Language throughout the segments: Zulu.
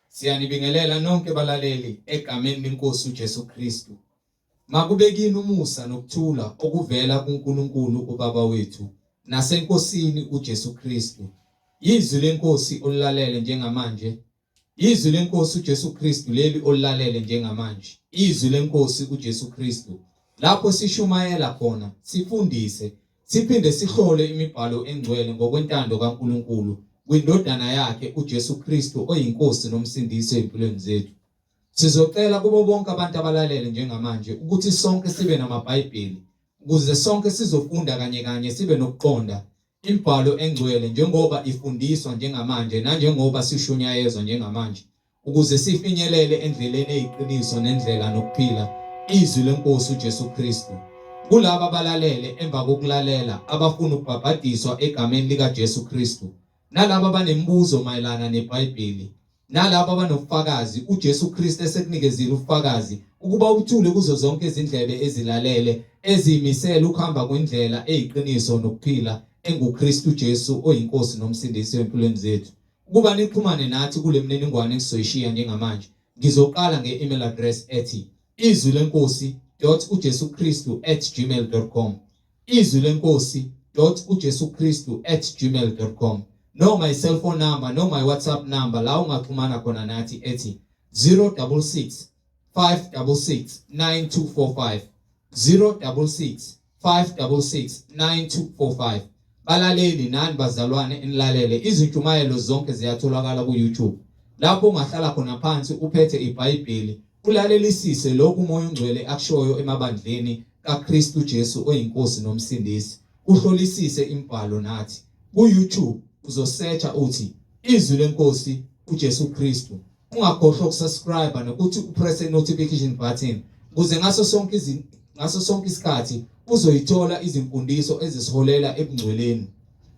Siyanibingelela nonke balaleli egameni lenkosi uJesu Kristu. Makube kini umusa nokuthula okuvela kuNkulunkulu uBaba wethu naseNkosini uJesu Kristu. Izwi lenkosi olilalele njengamanje. Izwi lenkosi uJesu Kristu leli olilalele njengamanje. Izwi lenkosi uJesu Kristu. Lapho sishumayela khona, sifundise, siphinde sihlole imibhalo engcwele ngokwentando kaNkulunkulu kwindodana yakhe uJesu Kristu oyinkosi nomsindisi ezimpilweni zethu. Sizocela kubo bonke abantu abalalele njengamanje ukuthi sonke sibe namaBhayibheli ukuze sonke sizofunda kanye kanye sibe nokuqonda imibhalo engcwele njengoba ifundiswa njengamanje nanjengoba sishunyayezwa njengamanje ukuze sifinyelele endleleni eyiqiniso nendlela nokuphila izwi lenkosi uJesu Kristu. Kulaba abalalele emva kokulalela abafuna ukubhabhadiswa egameni likaJesu Kristu nalabo abanemibuzo mayelana neBhayibheli nalabo abanobufakazi uJesu Kristu esekunikezile ubufakazi ukuba uthule kuzo zonke izindlebe ezilalele ezimisele ukuhamba kwindlela eyiqiniso nokuphila enguKristu Jesu oyinkosi nomsindisi empilweni zethu. Ukuba nixhumane nathi kule mininingwane engizoyishiya njengamanje, ngizoqala nge-email address ethi izwi lenkosi ujesuKristu@gmail.com, izwi lenkosi ujesuKristu@gmail.com, noma i-cellphone number noma i-WhatsApp number la ungaxhumana khona nathi ethi 066 566 9245, 066 566 9245. Balaleli nani bazalwane enilalele, izintshumayelo zonke ziyatholakala ku-YouTube lapho ungahlala khona phansi uphethe iBhayibheli ulalelisise lokhu uMoya oNgcwele akushoyo emabandleni kaKristu Jesu oyinkosi nomsindisi, uhlolisise imibhalo nathi. Ku-YouTube uzosearcha uthi izwi lenkosi uJesu Kristu. Ungakhohlwa ukusubscribe nokuthi upress notification button ukuze ngaso sonke isikhathi uzoyithola izimfundiso ezisiholela ebungcweleni.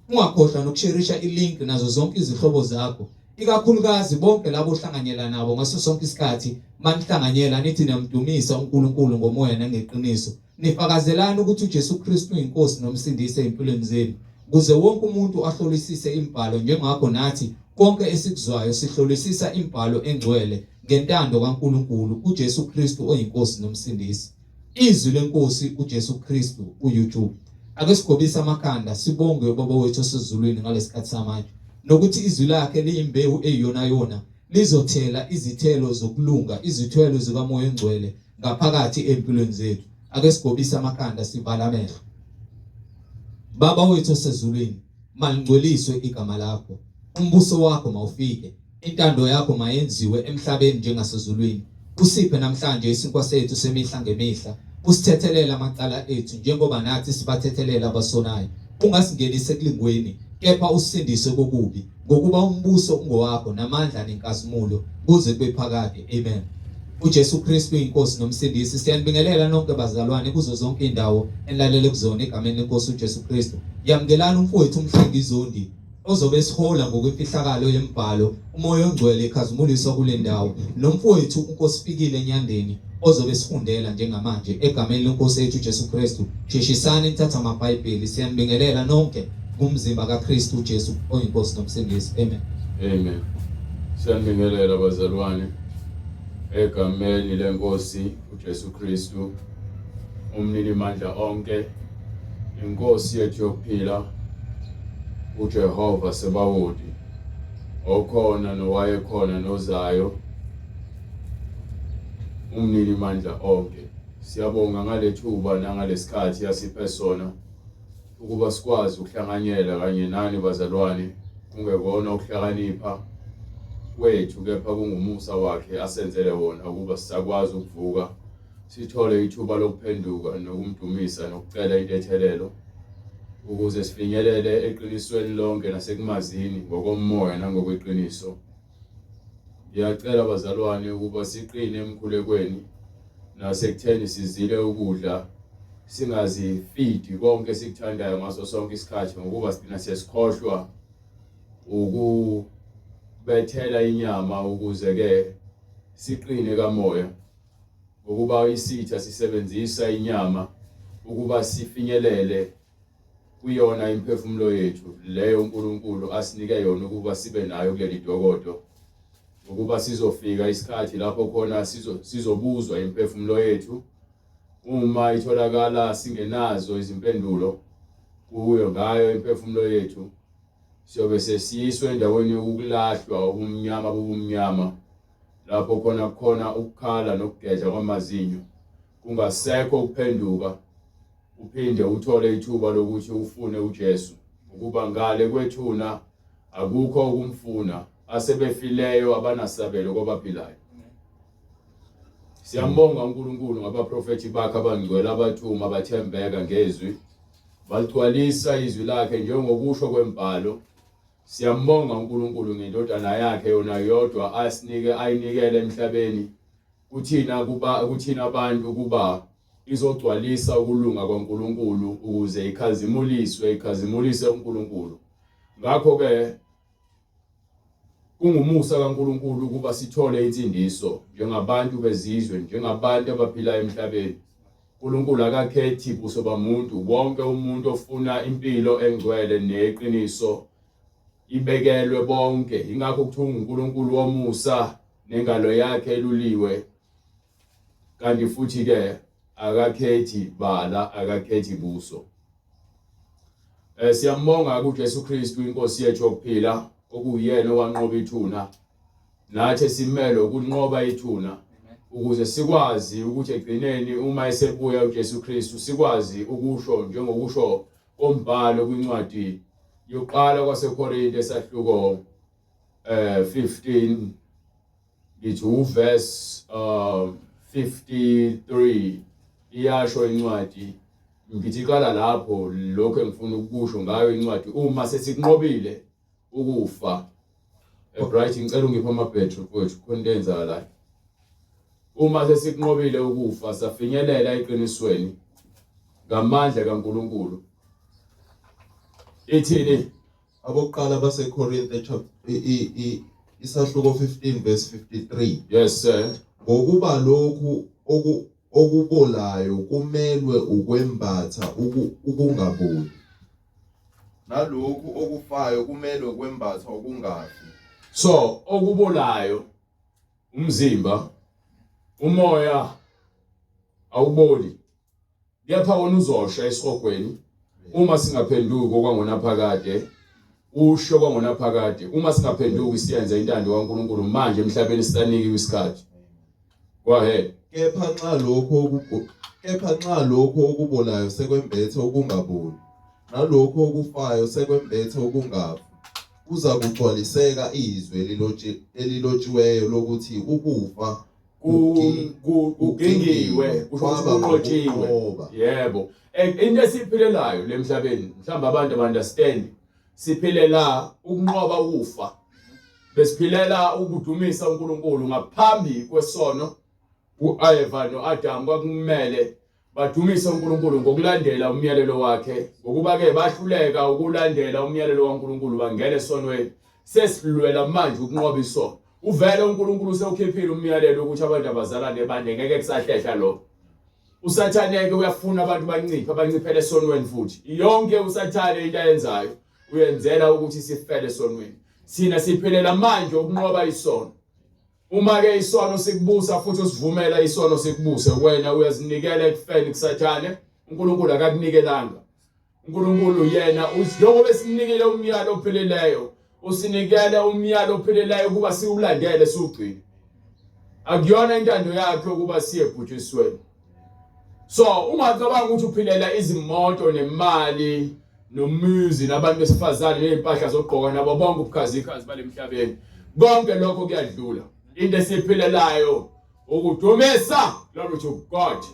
Ungakhohlwa nokusherisha ilink nazo zonke izihlobo zakho, ikakhulukazi bonke labo ohlanganyela nabo ngaso sonke isikhathi. Manihlanganyela nithi niyamdumisa uNkulunkulu ngomoya nangeqiniso, nifakazelana ukuthi uJesu Kristu uyinkosi nomsindisi ezimpilweni zenu, ukuze wonke umuntu ahlolisise imibhalo njengakho nathi konke esikuzwayo sihlolisisa imibhalo engcwele ngentando kaNkulunkulu uJesu Kristu oyinkosi nomsindisi. Izwi lenkosi uJesu Kristu ku-YouTube. Ake sigobise amakhanda sibonge ubaba wethu osezulwini ngalesikhathi samanje nokuthi izwi lakhe liyimbewu eyiyona yona lizothela izithelo zokulunga, izithelo zikaMoya oNgcwele ngaphakathi empilweni zethu. Ake sigobise amakhanda sivala amehlo. Baba wethu osezulwini, malingcweliswe igama lakho, umbuso wakho mawufike, intando yakho mayenziwe emhlabeni njengasezulwini. Usiphe namhlanje isinkwa sethu semihla ngemihla, usithethelele amacala ethu njengoba nathi sibathethelela abasonayo. Ungasingenisi ekulingweni, kepha usisindise kokubi, ngokuba umbuso ungowakho namandla nenkazimulo kuze kube phakade. Amen. UJesu Kristu inkosi nomsindisi. Siyanibingelela nonke bazalwane kuzo zonke indawo enilalele kuzona egameni lenkosi uJesu Kristu. Yamukelani umfowethu uMhlengi Zondi ozobe esihola ngokwemfihlakalo yembhalo, uMoya oNgcwele ekhazimuliswa kule ndawo, nomfowethu uNkosifikile Nyandeni ozobe esifundela njengamanje egameni lenkosi yethu uJesu Kristu. Sheshisani nithatha amaBhayibheli. Siyanibingelela nonke kumzimba kaKristu uJesu oyinkosi nomsindisi. Amen. Amen. Siyanibingelela bazalwane egameni lenkosi uJesu Kristu umnini mandla onke, inkosi yethu yokuphila, uJehova Sebawoti, okhona nowayekhona nozayo, umnini mandla onke. Siyabonga ngalethuba nangalesikhathi asiphe sona ukuba sikwazi ukuhlanganyela kanye nani bazalwane, kungekona ukuhlakanipha kwethu kepha kungumusa wakhe asenzele wona ukuba sisakwazi ukuvuka sithole ithuba lokuphenduka nokumdumisa nokucela intethelelo ukuze sifinyelele eqinisweni lonke nasekumazini ngokomoya nangokweqiniso. Ngiyacela bazalwane ukuba siqine emkhulekweni nasekutheni sizile ukudla, singazifidi konke esikuthandayo ngaso sonke isikhathi, ngokuba sigcina sesikhohlwa ukubethela inyama ukuze ke siqine kamoya, ngokuba isitha sisebenzisa inyama ukuba sifinyelele kuyona imiphefumulo yethu leyo uNkulunkulu asinike yona ukuba sibe nayo kuleli dokodo. Ukuba sizofika isikhathi lapho khona sizobuzwa imphefumulo yethu uma itholakala singenazo izimpendulo kuyo ngayo imphefumulo yethu siyobe sesiyiswe endaweni yokulahlwa ubumnyama bobumnyama lapho khona kukhona ukukhala nokugedla kwamazinyo kungasekho ukuphenduka uphinde uthole ithuba lokuthi ufune uJesu ukuba ngale kwethuna akukho ukumfuna asebefileyo abanasabelo kwabaphilayo Siyambonga uNkulunkulu ngabaprofethi bakhe abangcwele abathuma bathembeka ngezwi baligcwalisa izwi lakhe njengokusho kwembhalo Siyambonga uNkulunkulu ngendodana yakhe yona yodwa asinike ayinikele emhlabeni kuthina kuba kuthina abantu kuba izogcwalisa ukulunga kwaNkulunkulu ukuze ikhazimuliswe ikhazimulise uNkulunkulu ngakho ke kungumusa kaNkulunkulu ukuba sithole insindiso njengabantu bezizwe njengabantu abaphila emhlabeni uNkulunkulu akakhethi buso bamuntu wonke umuntu ofuna impilo engcwele neqiniso ibekelwe bonke ingakho kuthiwa uNkulunkulu womusa nengalo yakhe eluliwe kanti futhi ke akakhethi bala akakhethi buso eh siyambonga kuJesu Kristu inkosi yethu yokuphila okuyena owanqoba ithuna nathi simele ukunqoba ithuna ukuze sikwazi ukuthi egcineni uma esebuya uJesu Kristu sikwazi ukusho njengokusho kombhalo kwincwadi yokuqala kwaseKorinte esahluko eh 15 ngithi uverse 53 iyasho incwadi ngithi iqala lapho lokho engifuna ukukusho ngayo incwadi uma sesikunqobile ukufa Bright ngicela ungiphe ama-battery mfowethu khona into eyenzakalayo uma sesikunqobile ukufa safinyelela eqinisweni ngamandla kaNkuluNkulu ithini Abokuqala baseKorinte chapter isahluko 15 verse 53. Yes sir. Ngokuba lokhu okubolayo kumelwe ukwembatha ukungaboli. Nalokhu okufayo kumelwe ukwembatha ukungafi. So okubolayo umzimba umoya awuboli Kepha wona uzosha esihogweni uma singaphenduki okwangonaphakade, usho kwangonaphakade. Uma singaphenduki siyenze intando kaNkulunkulu manje emhlabeni sisanikiwe isikhathi. Go ahead. Kepha nxa lokho kepha nxa lokho okubolayo sekwembethe ukungaboli, nalokho okufayo sekwembethe ukungafi, kuzakugcwaliseka izwi elilotshiweyo lokuthi ukufa kugingiwe kusho ukuthi kunqotshiwe yebo eh, into esiyiphilelayo lemhlabeni mhlawumbe abantu abanderstand siphilela ukunqoba ukufa besiphilela ukudumisa uNkulunkulu ngaphambi kwesono uEva noAdam kwakumele Badumise uNkulunkulu ngokulandela umyalelo wakhe, ngokuba-ke bahluleka ukulandela umyalelo kaNkulunkulu bangena esonweni. Sesilwela manje ukunqoba isono. Uvele uNkulunkulu usewukhiphile umyalelo ukuthi abantu abazalane bande, ngeke kusahlehla lokho. USathane-ke uyafuna abantu banciphe, abanciphele esonweni futhi. Yonke uSathane into ayenzayo uyenzela ukuthi sifele esonweni. Thina siphilela manje ukunqoba isono. Uma ke isono sikubusa futhi usivumela isono sikubuse wena uyazinikela ekufeni kuSathane uNkulunkulu akakunikelanga uNkulunkulu yena njengoba esinikile umyalo ophilileyo usinikele umyalo ophilileyo ukuba siwulandele siwugcine akuyona intando yakhe ukuba siye ebhujisweni so ungacabanga ukuthi uphilela izimoto nemali nomuzi nabantu besifazane nezimpahla zokugqoka nabo bonke ubukhazikhazi balemhlabeni konke lokho kuyadlula into esiphilelayo ukudumisa glory to God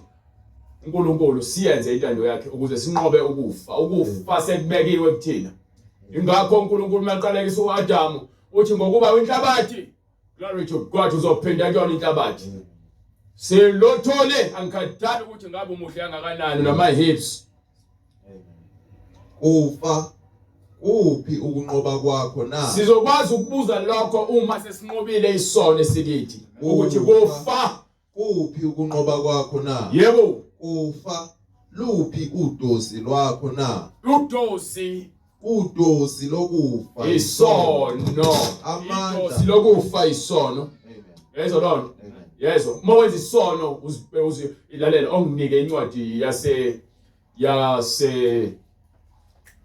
uNkulunkulu siyenze intando yakhe ukuze sinqobe ukufa ukufa sekubekiwe kuthina ingakho uNkulunkulu maqalekisa uAdamu uthi ngokuba inhlabathi Glory to God uzophinda kuyona inhlabathi. Silothole angikhathali ukuthi ngabe umuhle kangakanani nama hips. Kufa kuphi ukunqoba kwakho na? Sizokwazi ukubuza lokho uma sesinqobile isono esikithi ukuthi kufa Kuphi ukunqoba kwakho na? Yebo. Kufa luphi udosi lwakho na? Udosi. Udosi lokufa isono. Amandla. Idosi lokufa isono. Amen. Yezwa lonto. Amen. Yezwa. Uma wenza isono uzi ilalela onginike incwadi yase yase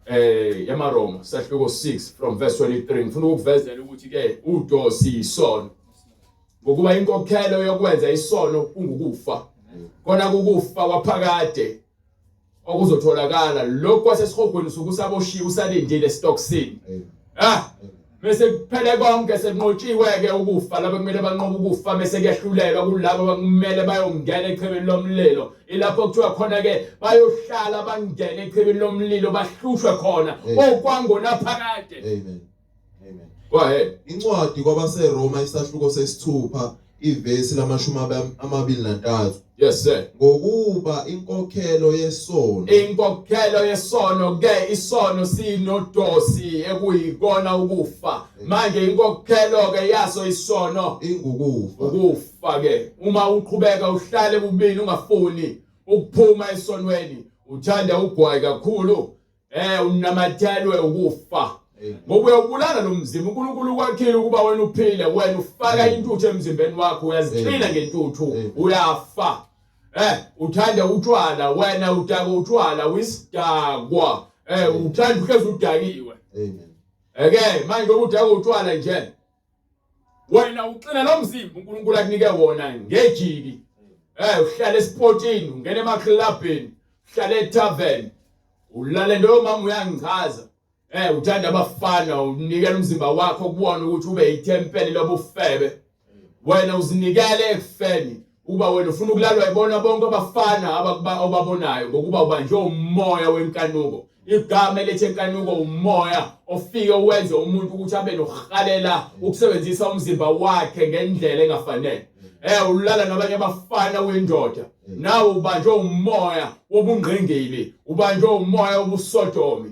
eh yamaRoma sahluko 6 from verse 23 ngifuna ukukuvezela ukuthi ke udosi isono. Ngokuba inkokhelo yokwenza isono kungukufa. Kona kukufa kwaphakade okuzotholakala lokhu kwasesihogweni usuke usaboshiwe usalindile esitokisini. Ah bese kuphele konke sekunqotshiwe ke ukufa labo kumele banqobe ukufa bese kuyahlulelwa kulabo abakumele bayongena echibini lomlilo ilapho kuthiwa khona ke bayohlala bangene echibini lomlilo bahlushwe khona okwangonaphakade. Amen. Amen. Go ahead. Incwadi kwabaseRoma isahluko sesithupha ivesi lamashumi 23. Yes sir. Ngokuba inkokhelo yesono Inkokhelo yesono ke isono sinodosi ekuyikona ukufa. Manje inkokhelo ke yaso isono ingukufa. Ukufa ke uma uqhubeka uhlale bubili ungafuni ukuphuma esonweni uthanda ugwayi kakhulu unamathelwe ukufa. Ngoba uyawubulala lo mzimba uNkulunkulu ukwakhile ukuba wena uphile wena ufaka intuthu emzimbeni wakho uyaziklina ngentuthu uyafa. Uthanda utshwala wena udaka utshwala uyisidakwa uthanda uhlezi udakiwe. Amen. Eke manje ngoba udaka utshwala nje wena uxina lo mzimba uNkulunkulu akunike wona ngejiki. Uhlala esipotini ungena emaklabhini uhlala etavern ulale ndo mama uyangichaza. Uthanda abafana unikela umzimba wakho kubona ukuthi ube ithempeli lobufebe. Wena uzinikele ekufeni ukuba wena ufuna ukulalwa ibona bonke abafana ababonayo ngokuba ubanjwe umoya wenkanuko. Igama elithi enkanuko umoya ofike wenze umuntu ukuthi abe nokuhalela ukusebenzisa umzimba wakhe ngendlela engafanele. Ulala nabanye abafana wendoda nawe ubanjwe umoya wobungqingili, ubanjwe umoya wobusodomi.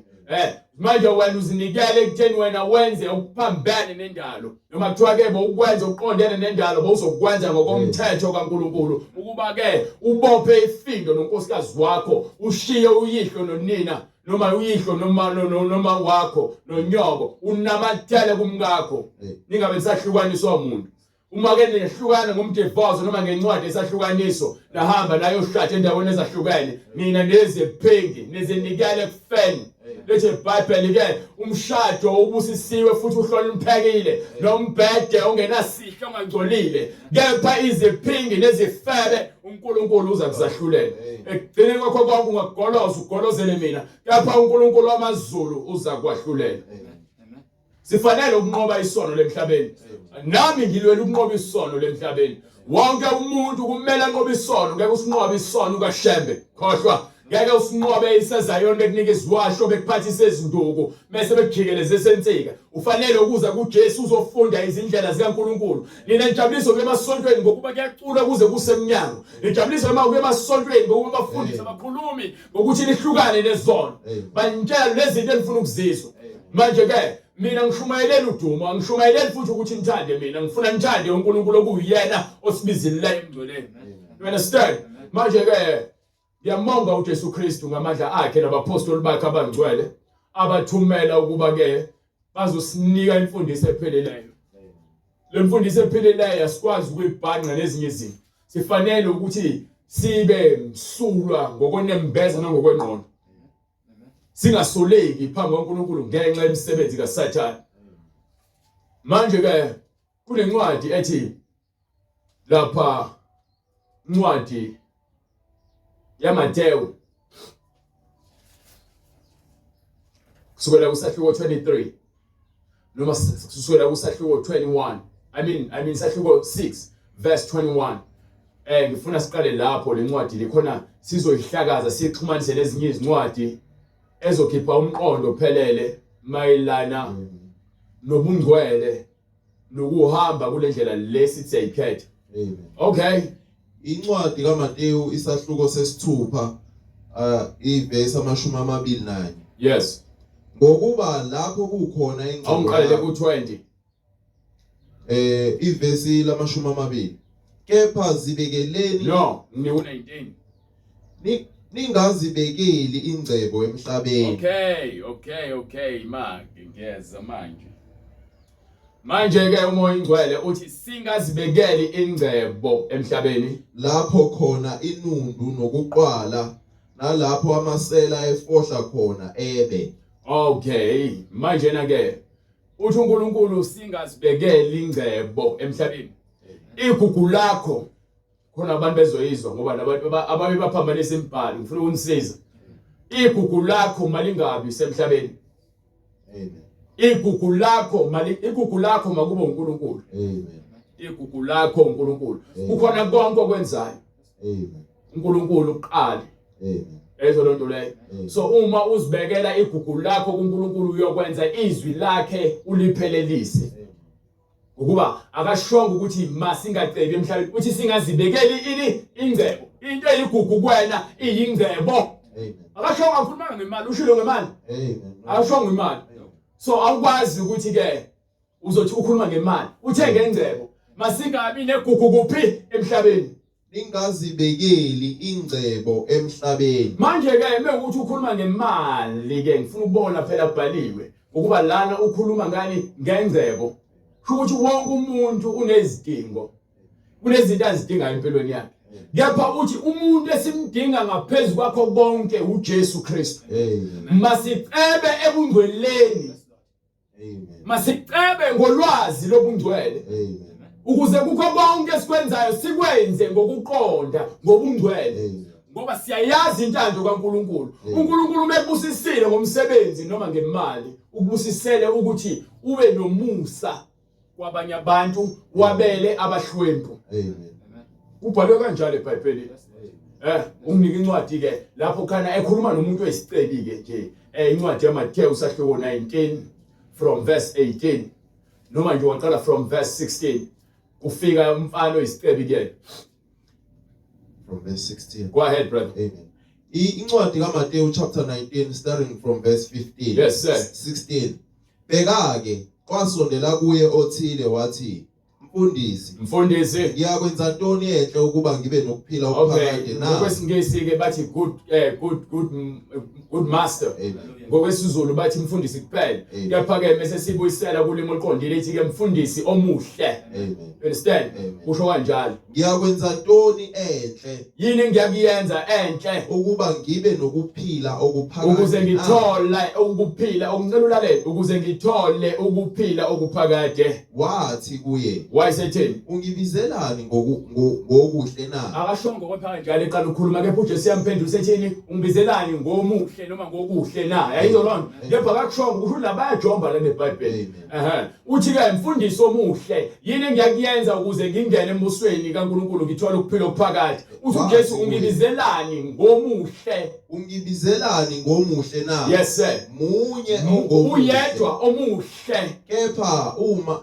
Manje wena uzinikele ekutheni wena wenze okuphambene nendalo noma kuthiwa ke bowukwenza uqondene nendalo bowuzokwenza ngokomthetho kaNkuluNkulu ukuba ke ubophe ifindo nonkosikazi wakho ushiye uyihlo nonina noma uyihlo noma noma wakho nonyoko unamathele kumkakho ningabe nisahlukaniswa umuntu. Uma ke nihlukana ngomdivorce noma ngencwadi esahlukaniso nahamba nayoshada endaweni ezahlukene nina neziphingi nizinikele ekufeni. Lithi iBhayibheli ke umshado ubusisiwe futhi uhloniphekile nombhede ongenasihle ongangcolile kepha iziphingi nezifebe uNkulunkulu uza kuzahlulela. Ekugcineni kwakho konke ungagoloza ugolozele mina kepha uNkulunkulu wamazulu uza kwahlulela. Sifanele ukunqoba isono lemhlabeni. Nami ngilwela ukunqoba isono lemhlabeni. Wonke umuntu kumele anqobe isono, ngeke usinqobe isono kaShembe. Khohlwa, ngeke usinqobe isezayoni bekunika iziwasho bekuphathise izinduku mase bekujikeleze esensika. Ufanele ukuza kuJesu uzofunda izindlela zikaNkuluNkulu. Nina nijabuliswa kuye emasontweni ngokuba kuyaculwa kuze kusemnyango. Nijabuliswa uma kuye emasontweni ngokuba bafundise abakhulumi ngokuthi nihlukane nezono. Banitshela lezinto enifuna ukuzizwa. Manje ke mina ngishumayelela udumo, angishumayeleli futhi ukuthi nithande mina, ngifuna nithande uNkulunkulu okuyena osibizileyo emngcweleni. You understand? Manje ke ngiyambonga uJesu Kristu ngamandla akhe nabapostoli bakhe abangcwele abathumela ukuba ke bazosinika imfundiso epheleleyo. Le mfundiso epheleleyo asikwazi ukuyibhanqa nezinye izinto. Sifanele ukuthi sibe msulwa ngokonembeza nangokwengqondo. Singasoleki phambi kwaNkulunkulu ngenxa yemisebenzi kaSathane. Manje ke kunencwadi ethi lapha incwadi yaMateyu kusukela kusahluko 23 noma kusukela kusahluko 21 I mean sahluko 6 verse 21. Ngifuna siqale lapho lencwadi likhona sizoyihlakaza sixhumanise nezinye izincwadi ezokhipha umqondo ophelele mayelana nobungcwele nokuhamba kule ndlela lesi siyayikhetha. Amen. Okay. Incwadi kaMateyu isahluko sesithupha ivesi 21. Yes. Ngokuba lapho kukhona ingcebo. Awungiqalele ku20. Ivesi lama-20. Kepha zibekeleni No, ngiku 19. Ningazibekeli ingcebo emhlabeni. Okay, okay, okay, manje ngiyeza manje. Manje ke uMoya oNgcwele uthi singazibekeli ingcebo emhlabeni lapho khona inundu nokuqwala nalapho amasela efohla khona ebe. Okay, manje na ke uthi uNkulunkulu singazibekeli ingcebo emhlabeni. Igugu lakho khona abantu bezoyizwa ngoba labantu ababe baphambanisa imibhalo ngifuna ukunisiza. Igugu lakho malingabi semhlabeni. Amen. Igugu lakho mali igugu lakho makube uNkulunkulu. Amen. Igugu lakho uNkulunkulu. Kukhona konke okwenzayo. Amen. uNkulunkulu uqale. Amen. Ezo lonto leyo. So uma uzibekela igugu lakho kuNkulunkulu uyokwenza izwi lakhe uliphelelise. Ngokuba akashongo ukuthi masingacebi emhlabeni, uthi singazibekeli ini ingcebo. Into eyigugu kuwena iyingcebo. Amen. Akashongo akhulumanga ngemali, ushilo ngemali. Amen. Akashongo imali. So awukwazi ukuthi ke uzothi ukhuluma ngemali, uthe ngengcebo. Masingabi negugu kuphi emhlabeni. Ningazibekeli ingcebo emhlabeni. Manje ke mekuthi ukhuluma ngemali ke ngifuna ukubona phela kubhaliwe ukuba lana ukhuluma ngani ngengcebo. Kusho ukuthi wonke umuntu unezidingo. Kunezinto azidingayo empilweni yakhe. Kepha uthi umuntu esimdinga ngaphezulu kwakho konke uJesu Kristu. Amen. Masicebe ebungcweleni. Amen. Masicebe ngolwazi lobungcwele. Amen. Ukuze kukho konke esikwenzayo sikwenze ngokuqonda ngobungcwele. Amen. Ngoba siyayazi intando kaNkuluNkulu. uNkulunkulu umebusisile ngomsebenzi noma ngemali, ukubusisele ukuthi ube nomusa kwabanye abantu, wabele abahlwempu. Amen. Kubhalwe kanjalo eBhayibhelini. Unginike incwadi ke lapho khana ekhuluma nomuntu oyisicebi ke nje. Incwadi yaMathewu sahluko 19 from verse 18 noma nje waqala from verse 16 kufika umfana oyisicebi ke. From verse 16. Go ahead brother. Amen. Incwadi kaMathewu chapter 19 starting from verse 15. Yes sir. 16. Bheka ke kwasondela kuye othile wathi Mfundisi, Mfundisi, ngiyakwenza ntoni enhle ukuba ngibe nokuphila okuphakade na? Ngokwesingisi ke bathi good good good good master. Amen. NgokwesiZulu bathi mfundisi kuphela. Kepha ke mase sibuyisela kulimi oluqondile ithi ke mfundisi omuhle. Amen. You understand? Amen. Kusho kanjalo. Ngiyakwenza ntoni enhle? Yini engiyakuyenza enhle? Ukuba ngibe nokuphila okuphakade. Ukuze ngithole ukuphila, ungicela ulalele, ukuze ngithole ukuphila okuphakade. Wathi kuye, Wayesethini? Ungibizelani ngokuhle na? Akashongo kodwa kanjalo eqala ukukhuluma kepha uJesu uyamphendula usethini? Ungibizelani ngomuhle noma ngokuhle na? Yayizwa loo nto? Kepha akakushongo kusho ukuthi bayajomba la neBhayibheli. Ehhe. Uthi ke mfundisi omuhle, yini engiyakuyenza ukuze ngingene embusweni kaNkulunkulu ngithole ukuphila okuphakade? Uthi uJesu ungibizelani ngomuhle? Ungibizelani ngomuhle na? Yes sir. Munye ongomuhle. Uyedwa omuhle. Kepha uma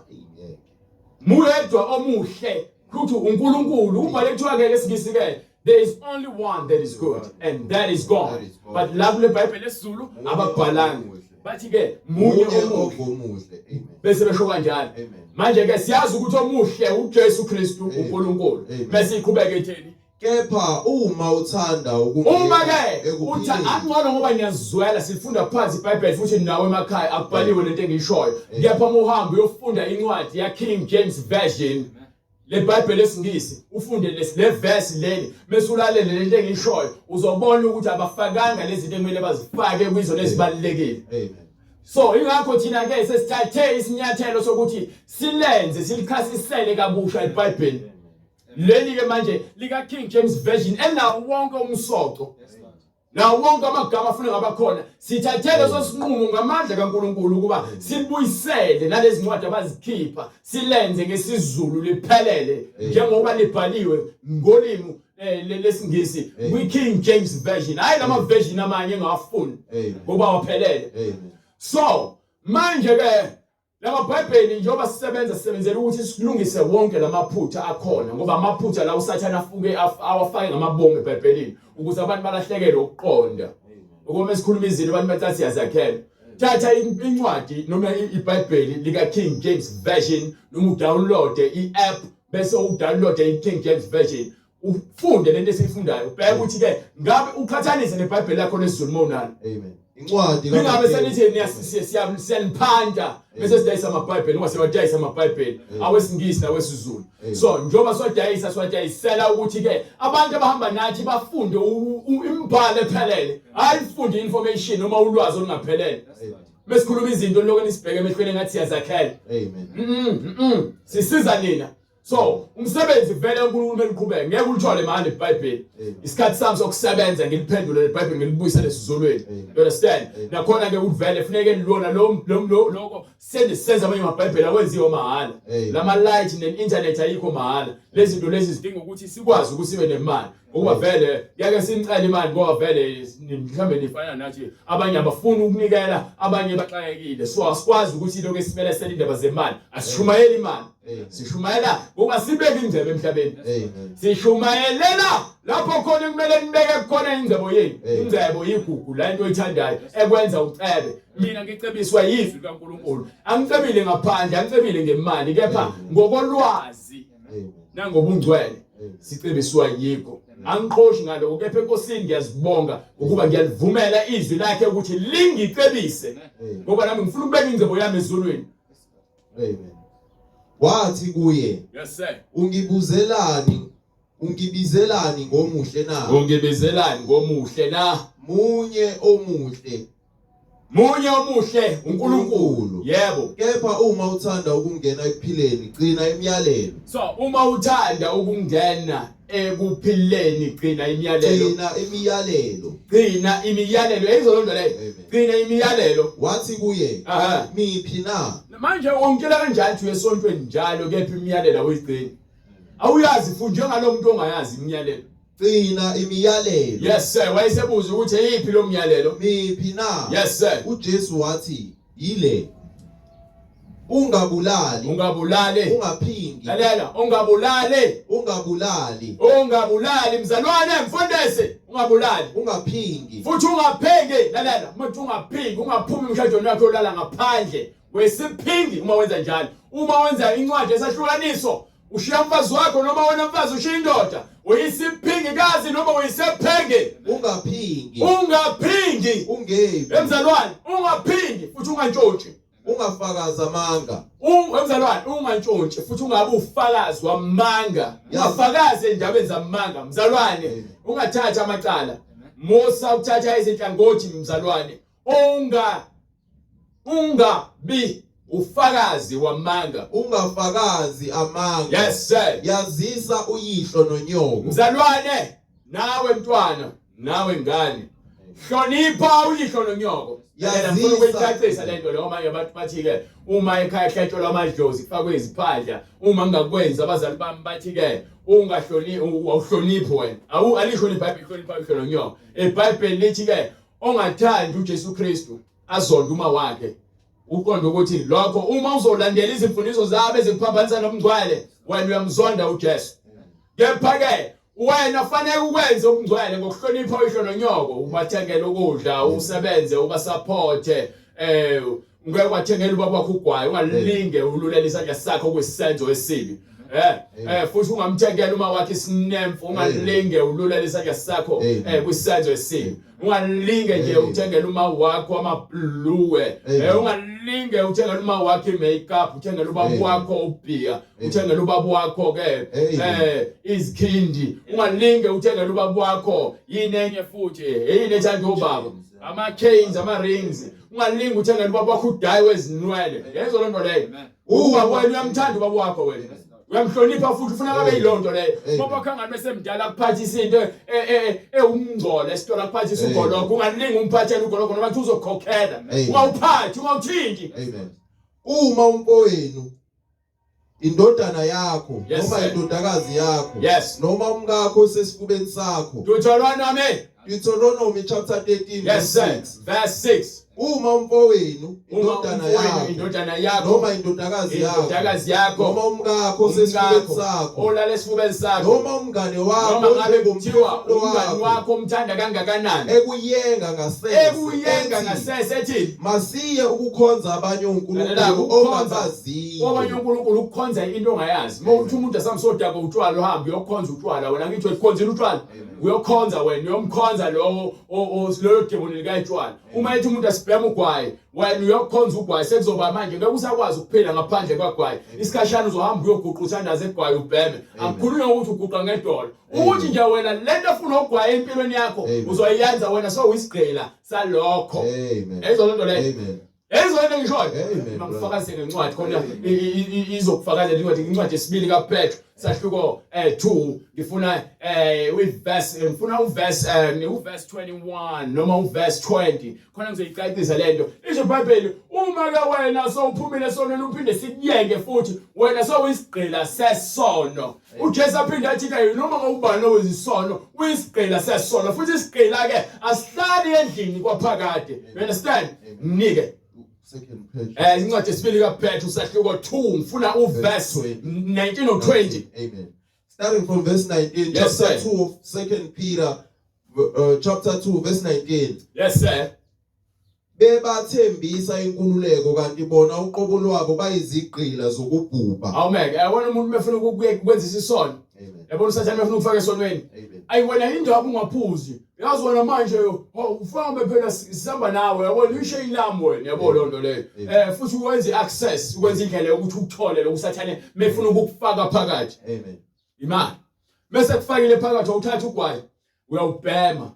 Muyedwa omuhle kuthi uNkulunkulu ubhale kuthiwa ke lesingisi ke there is only one that is good and that is God. But la kule Bible lesizulu ababhalanga bathi ke munye omuhle bese besho kanjalo. Manje ke siyazi ukuthi omuhle uJesu Kristu uNkulunkulu bese iqhubeke itheni Kepha uma uthanda ukungena Uma ke uthi angcono ngoba niyazizwela sifunda phansi iBhayibheli futhi nawe emakhaya akubhaliwe lento engiyishoyo. Kepha uma uhamba uyofunda incwadi ya King James Version le Bible lesingisi ufunde le verse leli bese ulalele lento engiyishoyo uzobona ukuthi abafakanga lezi zinto ekumele bazifake kwizo lezibalulekile. Amen. So ingakho thina ke sesithathe isinyathelo sokuthi silenze silichasisele kabusha iBhayibheli. Leli ke manje lika King James Version enawo wonke umsoco. Nawo wonke amagama afuna ngabakhona sithathe leso sinqumo ngamandla kaNkuluNkulu ukuba sibuyisele nalezi ncwadi abazikhipha silenze ngesiZulu liphelele njengoba libhaliwe ngolimi lesingisi kwi King James Version hayi lama version amanye engawafuni ngoba waphelele. So manje ke Lama Bhayibheli njengoba sisebenza sisebenzela ukuthi silungise wonke lamaphutha akhona ngoba amaphutha la uSathane afuke awafake ngamabomu eBhayibhelini ukuze abantu balahlekelwe ukuqonda. Ukuma esikhuluma izinto abantu bathi siyazakhela. Thatha incwadi noma iBhayibheli lika King James Version noma udownload i-app bese udownload i-King James Version. Ufunde lento esiyifundayo, ubheke ukuthi ke ngabe uqhathanise neBhayibheli lakho lesiZulu mawunalo. Amen. Incwadi Ningabe senithi siyaliphanta bese sidayisa amaBhayibheli ngoba siyawadayisa amaBhayibheli awesiNgisi nawesiZulu. So njengoba siwadayisa siwadayisela ukuthi ke abantu abahamba nathi bafunde imibhalo ephelele, hayi ufunde information noma ulwazi olungaphelele. Mesikhuluma izinto lokho nisibheke emehlweni ngathi siyazakhela. Amen. Sisiza nina. So umsebenzi vele uNkulunkulu kumele uqhubeke, ngeke ulithole mahhala iBhayibheli. Isikhathi sami sokusebenza ngiliphendule leBhayibheli ngilibuyisele esizulwini. You understand? Nakhona ke uvele funeke lona lo lokho sende senza amanye amaBhayibheli awenziwe mahhala. Lama light ne internet ayikho mahhala. Lezi zinto lezi zidinga ukuthi sikwazi ukuthi sibe nemali. Ngoba vele ngeke sinicele imali ngoba vele mhlambe nifana nathi abanye abafuni ukunikela abanye baxakekile. So asikwazi ukuthi lokho esimele sele indaba zemali. Asishumayeli imali. Sishumayela ngoba sibeke ingcebo emhlabeni. Sishumayelela lapho khona kumele nibeke khona ingcebo yenu. Ingcebo igugu la into oyithandayo ekwenza ucebe. Mina ngicebiswa yizwi likaNkulunkulu. Angicebile ngaphandle, angicebile ngemali kepha ngokolwazi nangobungcwele sicebiswa yikho. Angiqhoshi ngaloko kepha eNkosini ngiyazibonga ukuba ngiyalivumela izwi lakhe ukuthi lingicebise ngoba nami ngifuna ukubeka ingcebo yami ezulwini. Amen. Wathi kuye, Yes sir. Ungibuzelani ungibizelani ngomuhle na? Ungibizelani ngomuhle na? Munye omuhle. Munye omuhle uNkulunkulu. Yebo. Kepha uma uthanda ukungena ekuphileni, gcina imiyalelo. So uma uthanda ukungena ekuphileni gcina imiyalelo. Gcina imiyalelo. Gcina imiyalelo. Yayizwa loo nto leyo. Gcina imiyalelo. Wathi kuye, miphi na? Manje ungitshela kanjani ukuthi uyesontweni njalo kepha imiyalelo awuyigcini? Awuyazi futhi njengalo muntu ongayazi imiyalelo. Gcina imiyalelo. Yes sir, wayesebuza ukuthi eyiphi lo myalelo? Miphi na? Yes sir. uJesu wathi, yile. Ungabulali. Ungabulali. Ungaphingi. Lalela, ungabulali. Ungabulali. Ungabulali mzalwane, mfundisi, ungabulali. Ungaphingi. Futhi ungaphingi, lalela, uma uthi ungaphingi, ungaphumi emshadweni wakho ulala ngaphandle. Wesiphingi uma wenza njalo. Uma wenza incwadi esahlukaniso, ushiya umfazi wakho noma wena mfazi ushiya indoda, uyisiphingikazi noma uyisephenge. Ungaphingi. Ungaphingi. Ungebi. Emzalwane, ungaphingi futhi ungantshontshi. Ungafakazi amanga. Emzalwane, ungantshontshi futhi ungabe ufakazi wamanga. Ungafakazi endabeni zamanga, mzalwane. Ungathatha amacala. Musa ukuthatha izinhlangothi mzalwane. Ungabi ufakazi wamanga. Ungafakazi amanga. Yes sir. Yazisa uyihlo nonyoko. Mzalwane, nawe mntwana, nawe ngane. Hlonipha uyihlo nonyoko. Yazisa. Ngifuna ukuyicacisa lento leyo manje abantu bathi ke uma ekhaya kuhlatshelwa amadlozi kufakwe iziphandla uma ngingakwenzi abazali bami bathi ke ungahloniphi awuhloniphi wena. Awu alisho iBhayibheli hlonipha uyihlo nonyoko. IBhayibheli lithi ke ongathandi uJesu Kristu azonde uma wakhe uqonda ukuthi lokho uma uzolandela izimfundiso zabo ezikuphambanisa nobungcwele wena uyamzonda uJesu kepha ke wena fanele ukwenze ubungcwele ngokuhlonipha uyihlo nonyoko ubathengele ukudla usebenze ubasupporte ngeke wathengela ubaba wakho ugwayi ungalinge ululela isandla sakho kuyisenzo esibi futhi ungamthengela uma wakhe isinemfu ungalinge ululela isandla sakho kwisenzo esibi ungalinge nje uthengela uma wakho amabhluwe ungalinge uthengela uma wakho i-makeup uthengela ubaba wakho ubhiya uthengela ubaba wakho ke izikhindi ungalinge uthengela ubaba wakho yini enye futhi yini ethanda ubaba ama chains ama rings ungalinge uthengela ubaba wakho udayi wezinwele yezwa loo nto leyo ubaba wena uyamthanda ubaba wakho wena uyamhlonipha futhi ufuna kabe yiloo nto leyo ubaba wakho angabe semdala akuphathisa into ewumngcolo esitolo akuphathisa ugologo ungalinge umphathele ugologo noma kuthi uzokhokhela ungawuphathi ungawuthinti amen uma umfowenu indodana yakho Yes, noma sir. indodakazi yakho Yes. noma umkakho osesifubeni sakho Deuteronomy Deuteronomy chapter 13 yes verse sir 6 verse 6. Uma umfowenu, Uma indodana umfowenu, yakho, indodana yakho, noma indodakazi yakho, indodakazi yakho, noma umkakho osesifubeni umkakho, sakho, olala esifubeni sakho, noma umngane wakho noma ngabe kuthiwa onjengomphefumulo umngani wakho, wakho umthanda kangakanani, ekuyenga ngasese, ekuyenga ethi, ngasese ethi masiye ukukhonza abanye Lalela, onkulunkulu ukukhonza ongabaziyo. Obanye uNkulunkulu ukukhonza into ongayazi. Uma uthi umuntu asamsodaka utshwala uhambe uyokhonza utshwala wena ngithi ukhonzile utshwala uyokhonza wena uyomkhonza lowo loyo demoni likayitshwala. Uma ethi umuntu asibhema ugwayi wena uyokhonza ugwayi sekuzoba manje ngeke usakwazi ukuphila ngaphandle kwagwayi. Isikhashana uzohamba uyoguqa uthandaze egwayi ubheme. Akukhulunywa ukuthi uguqa ngedolo. Ukuthi nje wena lento efuna ugwayi empilweni yakho uzoyenza wena sowuyisigqila salokho. Amen. Ezona nto leyo. Amen. Ezona ngishoyo. Amen, Mangifakaze ngencwadi khona izokufakazela incwadi incwadi yesibili kaPetro sahluko 2 ngifuna uverse ngifuna uverse uverse 21 noma uverse 20 khona ngizoyicacisa lento. Isho iBhayibheli uma ke wena sowuphumile esonweni uphinde sikuyenge futhi wena sowuyisigqila sesono. uJesu aphinde athi ke noma ngubani owenza isono uyisigqila sesono futhi isigqila ke asihlali endlini kwaphakade. You understand? Mnike Second page. Incwadi yesibili kaPetru sahluko 2 ngifuna uverse 19 or 20. Amen. Starting from verse 19, Yes, chapter sir. 2 of Second Peter, chapter 2, verse 19. Yes sir. Bebathembisa inkululeko kanti bona uqobo lwabo bayizigqila zokubhubha. Awumeke yabona umuntu mefuna ukukwenzisa isono. Amen. Yabona uSathane mefuna ukufaka esonweni. Amen. Ayi wena indaba ungaphuzi. Yazi wena manje ufambe phela sihamba nawe yabona ishe ilami wena yabo loo nto leyo. Futhi uwenze access ukwenza indlela yokuthi ukuthole lokhu uSathane mefuna ukukufaka phakathi. Amen. Imali. Mase kufakile phakathi awuthatha ugwayi uyawubhema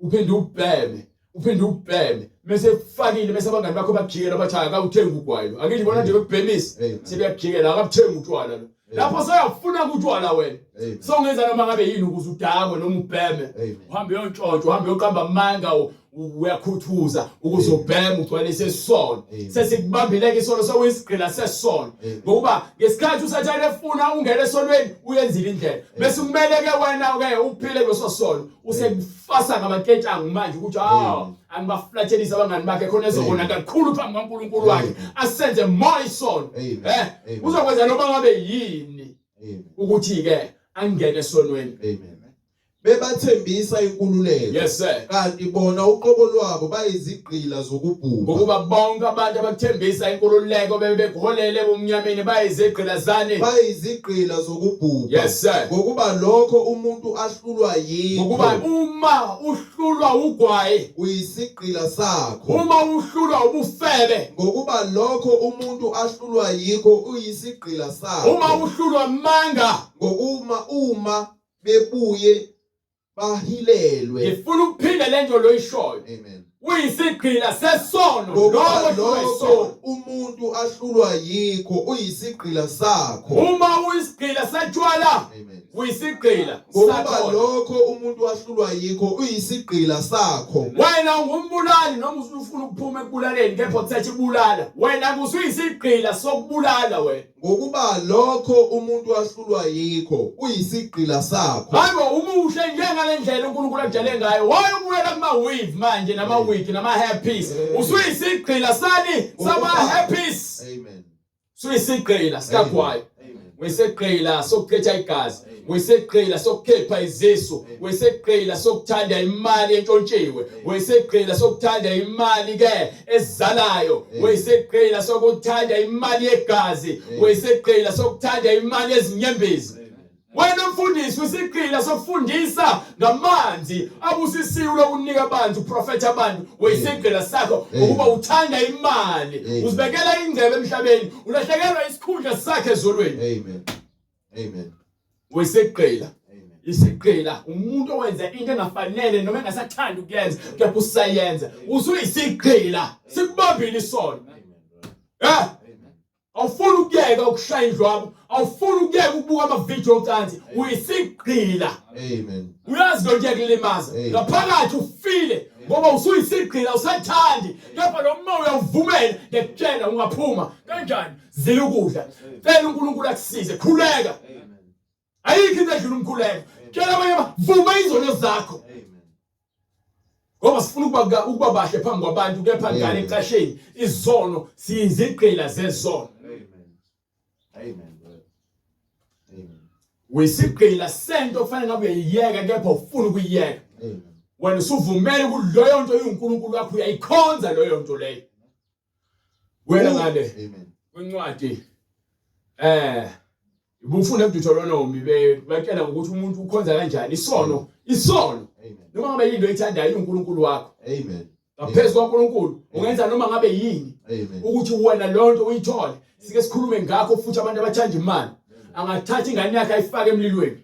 uphinde ubheme uphinde ubheme mase kufakile mase abangani bakho bakujikela bathi akawuthengi ugwayi lo angithi bona nje bekubhemisa sebeyakujikela akabuthengi utshwala lo lapho seyafuna utshwala wena songenza noma ngabe yini ukuze udakwe noma ubheme uhambe uyontshontsha uhambe uyoqamba amanga uyakhuthuza ukuze ubheme ugcwalise isono sesikubambile-ke isono sewuyisigqila sesono ngokuba ngesikhathi usathane efuna ungene esonweni uyenzile indlela bese kumele-ke wena-ke uphile kuleso sono usekufasa ngamaketangu manje ukuthi hawu angibaflathelise abangani bakhe khona ezobona kakhulu phambi kaNkulunkulu wakhe asenze more isono uzokwenza noma ngabe yini ukuthi-ke angene esonweni. Amen. Bebathembisa inkululeko. Yes sir. Kanti bona uqobo lwabo bayizigqila zokubhubha. Ngokuba bonke abantu abakuthembisa inkululeko bebekuholele ebumnyameni bayizigqila zani? Bayizigqila zokubhubha. Yes sir. Ngokuba lokho umuntu ahlulwa yikho. Ngokuba uma uhlulwa ugwayi uyisigqila sakho. Uma uhlulwa ubufebe. Ngokuba lokho umuntu ahlulwa yikho uyisigqila sakho. Uma uhlulwa amanga. Ngokuma uma bebuye bahilelwe. Ngifuna ukuphinde lento loyishoyo. Amen. Uyisigqila sesono Ngokuba lokho lokho isono. umuntu ahlulwa yikho uyisigqila sakho. Uma uyisigqila satshwala Amen. uyisigqila Ngokuba sakhona. lokho umuntu ahlulwa yikho uyisigqila sakho. Wena ungumbulali noma usufuna ukuphuma ekubulaleni kepha uthatha ibulala. Wena usuyisigqila sokubulala wena. Ngokuba lokho umuntu ahlulwa yikho uyisigqila sakho. Hayibo umuhle njengale ndlela uNkulunkulu akujale ngayo. Why ubuyela kuma weave manje nama wig nama hairpiece? Usuyisigqila sani sama hairpiece. Amen. Usuyisigqila sikagwayi. Amen. Uyisigqila sokuchitha igazi. Uyisigqila sokukhipha izisu. Uyisigqila sokuthanda imali entshontshiwe. Uyisigqila sokuthanda imali ke ezalayo. Uyisigqila sokuthanda imali yegazi. Uyisigqila sokuthanda imali ezinyembezi. Wena mfundisi uyisigqila sokufundisa ngamanzi abusisiwe lokunika abantu uprofetha abantu. Uyisigqila sakho ukuba uthanda imali. Uzibekela ingcebo emhlabeni, ulahlekelwa isikhundla sakhe ezulwini. Amen. Amen. Uyisigqila. Amen. Isigqila umuntu owenza into engafanele noma engasathandi ukuyenza kepha usayenza. Usuyisigqila sikubambile isono. Awufuni ukuyeka ukushaya indlwabu, awufuni ukuyeka ukubuka amavidiyo ocansi, uyisigqila. Amen. Uyazi lo nto iyakulimaza. Ngaphakathi ufile ngoba usuyisigqila usathandi. Kepha lo moya uyawuvumela ngiyakutshela ungaphuma kanjani? Zila ukudla. Cela uNkulunkulu akusize, khuleka. Ayikho into edlula umkhuleko. Tshela abanye vuma izono zakho. Ngoba sifuna ukuba ukuba bahle phambi kwabantu kepha ngale ecasheni izono siyizigqila zezono. Amen. Amen. Brother. Amen. Uyisigqila sento kufanele ngabe uyayiyeka kepha ufuna ukuyiyeka. Amen. Wena usuvumela ukuthi leyo nto iwuNkulunkulu wakho uyayikhonza leyo nto leyo. Wena ngale Amen. kwincwadi eh ubufunda kuDeuteronomy batshela ngokuthi umuntu ukhonza kanjani isono isono Amen. noma ngabe yinto oyithandayo uNkulunkulu wakho Amen. ngaphezu kwaNkulunkulu ungenza noma ngabe yini Amen. ukuthi wena leyo nto uyithole sike sikhulume ngakho futhi abantu abathanda imali angathatha ingane yakhe ayifake emlilweni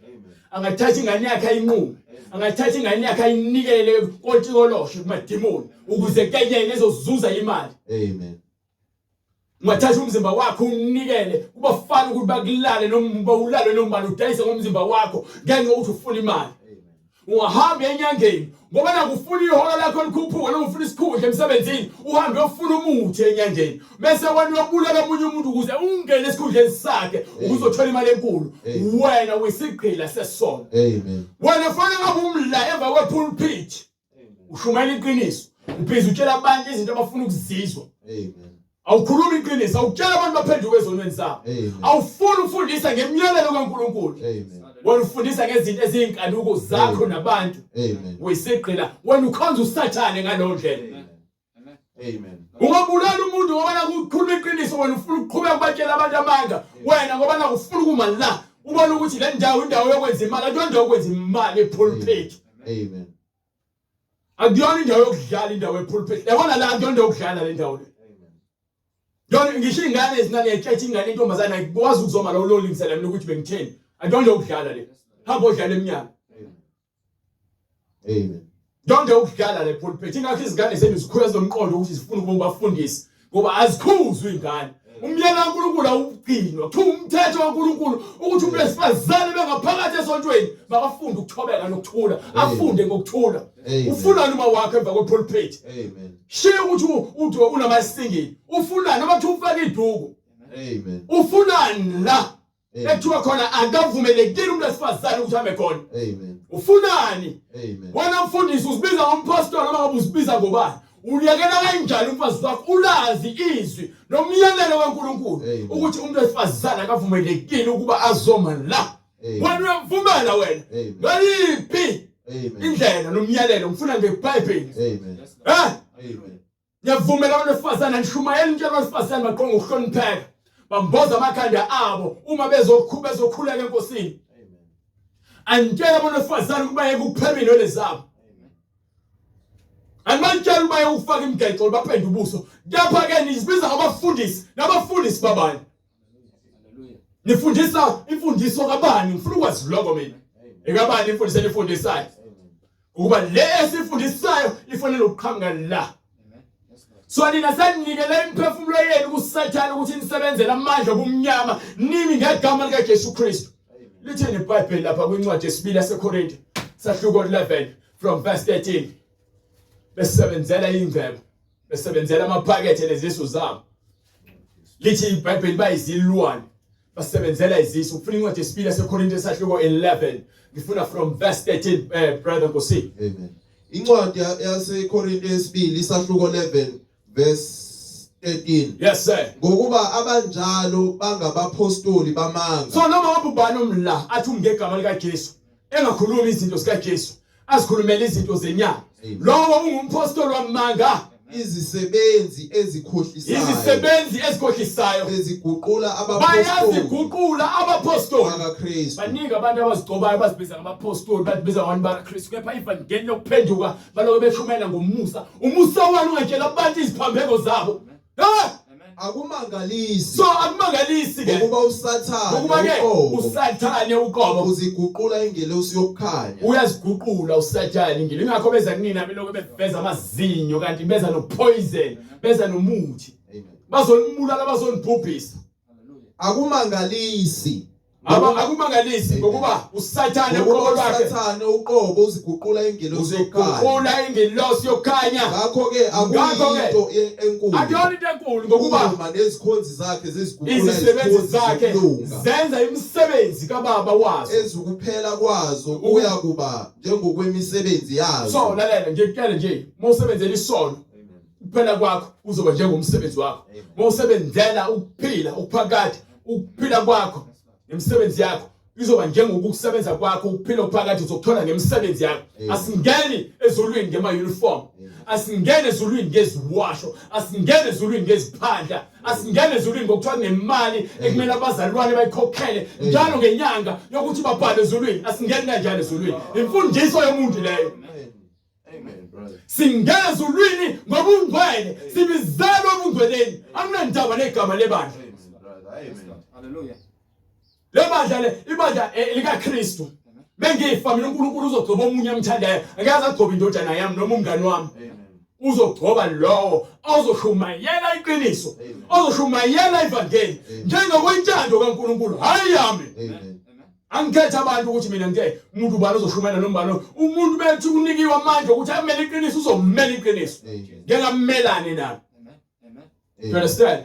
angathatha ingane yakhe ayinqume angathatha ingane yakhe ayinikele kontikoloshe kumadimoni ukuze kenyene ezozuza imali Amen. ungathatha umzimba wakho unikele kubafana ukuthi bakulale noma ulale noma udayise ngomzimba wakho ngenxa yokuthi ufuna imali ungahamba enyangeni ngoba nakufuna iholo lakho likhuphuke noma ufuna isikhundla emsebenzini uhambe uyofuna umuthi enyangeni bese wena uyobulala omunye umuntu ukuze ungene esikhundleni sakhe ukuze uthole imali enkulu wena uyisigqila sesono Amen. wena fanele ngabe umla emva kwepulpit ushumayela iqiniso ubhizi utshela abantu izinto abafuna ukuzizwa Amen. awukhulumi iqiniso awutshela abantu baphenduke ezonweni zabo Amen. awufuni ukufundisa ngemiyalelo kaNkulunkulu Amen. wena ufundisa ngezinto eziyinkanuko zakho nabantu Amen. uyisigqila wena ukhonza usathane ngaleyo ndlela Amen. ungabulala umuntu ngoba nakukhuluma iqiniso wena ufuna ukuqhubeka ubatshela abantu amanga wena ngoba nakufuna ukuma la ubona ukuthi le ndawo indawo yokwenza imali akuyona indawo yokwenza imali epulpit Amen. akuyona indawo yokudlala indawo epulpit yabona la akuyona indawo yokudlala le ndawo le Yona ngisho ingane ezincane yetshetshe ingane intombazane ayikwazi ukuzoma la ulolingisela mina ukuthi bengitheni akuyona indawo yokudlala le hamba odlala emnyango Amen. Yonke ukudlala le pulpit ingakho izingane zenu zikhula zinomqondo ukuthi zifuna ukuba ubafundisi ngoba azikhuzwa izingane. Umyalo kaNkulunkulu awugcinwa. Kuthiwa umthetho kaNkulunkulu ukuthi umuntu wesifazane bengaphakathi esontweni makafunde ukuthobeka nokuthula, afunde ngokuthula. Amen. Ufunani uma wakho emva kwepulpit? Amen. Shiya ukuthi uthi unamasingili. Ufunani noma kuthiwa ufake iduku? Amen. Ufunani la? Amen. Ekuthiwa khona akavumelekile umuntu wesifazane ukuthi ame khona. Amen. Ufunani? Amen. Wena mfundisi uzibiza ngompostoli noma ngabe uzibiza ngobani? Uliyekela kanjani umfazi wakho ulazi izwi nomyalelo kaNkulunkulu Amen. ukuthi umuntu wesifazane akavumelekile ukuba azoma la. Amen. Wena uyamvumela wena. Amen. Ngayiphi Amen. indlela nomyalelo ngifuna ngeBhayibheli. Amen. Eh? Amen. Ngiyavumela abantu besifazane nishumayela intshela abantu besifazane bagqoke ngokuhlonipheka. Bamboza amakhanda abo uma bezokhuleka enkosini. Amen. Anitshela abantu besifazane ukuba yeke ukuphema iy'nwele zabo. Angibatshela ukuba yeke ukufaka imigexo bapende ubuso. Kepha-ke nizibiza ngabafundisi nabafundisi babani. Nifundisa imfundiso kabani? Ngifuna ukwazi lokho mina. Ekabani imfundiso enifundisayo? Ukuba le esifundisayo ifanele ukuqhamuka la. So nina seninikele imiphefumulo yenu kuSathane ukuthi nisebenzele amandla obumnyama nimi ngegama likaJesu Kristu. Lithini iBhayibheli lapha kwincwadi yesibili yaseKorinte sahluko 11 from verse 13. Besebenzela ingcebo, besebenzela amaphakethe lezisu zabo. Lithi iBhayibheli bayizilwane basebenzela izisu. Ufuna incwadi yesibili yaseKorinte sahluko 11. Ngifuna from verse 13 brother Nkosi. Amen. Incwadi yaseKorinte yesibili isahluko 11 verse 13. Yes sir. Ngokuba abanjalo bangabapostoli bamanga. So noma ngabe ubani omla athi ungegama likaJesu engakhulumi izinto zikaJesu azikhulumele izinto zenyama. Amen. Lowo ungumpostoli wamanga, Izisebenzi ezikhohlisayo. izisebenzi ezikhohlisayo Eziguqula abapostoli bayaziguqula abapostoli. bakaKristu. Baningi abantu abazigcobayo bazibiza ngabapostoli bazibiza ngabantu bakaKristu kepha ivangeli lokuphenduka baloko beshumela ngomusa. Umusa wani ungatshela abantu iziphambeko zabo. Eh! Akumangalisi So akumangalisi ke ngokuba uSathane ngokuba ke uqobo uSathane uqobo uziguqula ingelosi yokukhanya. uyaziguqula uSathane ngilo ingakho beza kunina belokhu beveza amazinyo kanti beza no poison beza nomuthi Amen. bazonibulala bazonibhubhisa Akumangalisi Aba akumangalisi ngokuba uSathane uqobo lwakhe uSathane uqobo uziguqula ingelosi yokukhanya. Uziguqula ingelosi yokukhanya. Ngakho-ke akuyinto enkulu. Akuyona into enkulu ngokuba uma nezikhonzi zakhe ziziguqula izisebenzi zakhe zenza imisebenzi kababa wazo. Ezukuphela kwazo kuya kuba njengokwemisebenzi yazo. So lalela ngikutshele nje uma usebenzela isono ukuphela kwakho kuzoba njengomsebenzi wakho. Uma usebenzela ukuphila ukuphakade ukuphila kwakho nemisebenzi yakho izoba njengokusebenza kwakho ukuphila okuphakade uzokuthola ngemisebenzi yakho. Asingeni ezulwini ngema uniform, asingeni ezulwini ngeziwasho, asingeni ezulwini ngeziphandla, asingeni ezulwini ngokuthiwa kunemali ekumele abazalwane bayikhokhele njalo ngenyanga yokuthi babhale ezulwini. Asingeni kanjalo ezulwini, imfundiso yomuntu leyo. Amen, brother. Singena ezulwini ngobungcwele, sibizelwe ebungcweleni. Akunandaba negama lebandla. Amen, brother. Amen. Hallelujah. Lebandla le ibandla eh, likaKristu. Mengifa mina uNkulunkulu uzogcoba omunye amthandayo. Angikaze agcobe indodana yami noma umngani wami. Amen. Uzogcoba lowo ozoshumayela iqiniso, ozoshumayela ivangeli njengokwentando kaNkulunkulu, hayi yami. Amen. Angikhethe abantu ukuthi mina ngithe umuntu ubani ozoshumela noma ubani umuntu bethi unikiwe amandla ukuthi amele iqiniso uzomela iqiniso ngeke amelane nalo. You understand?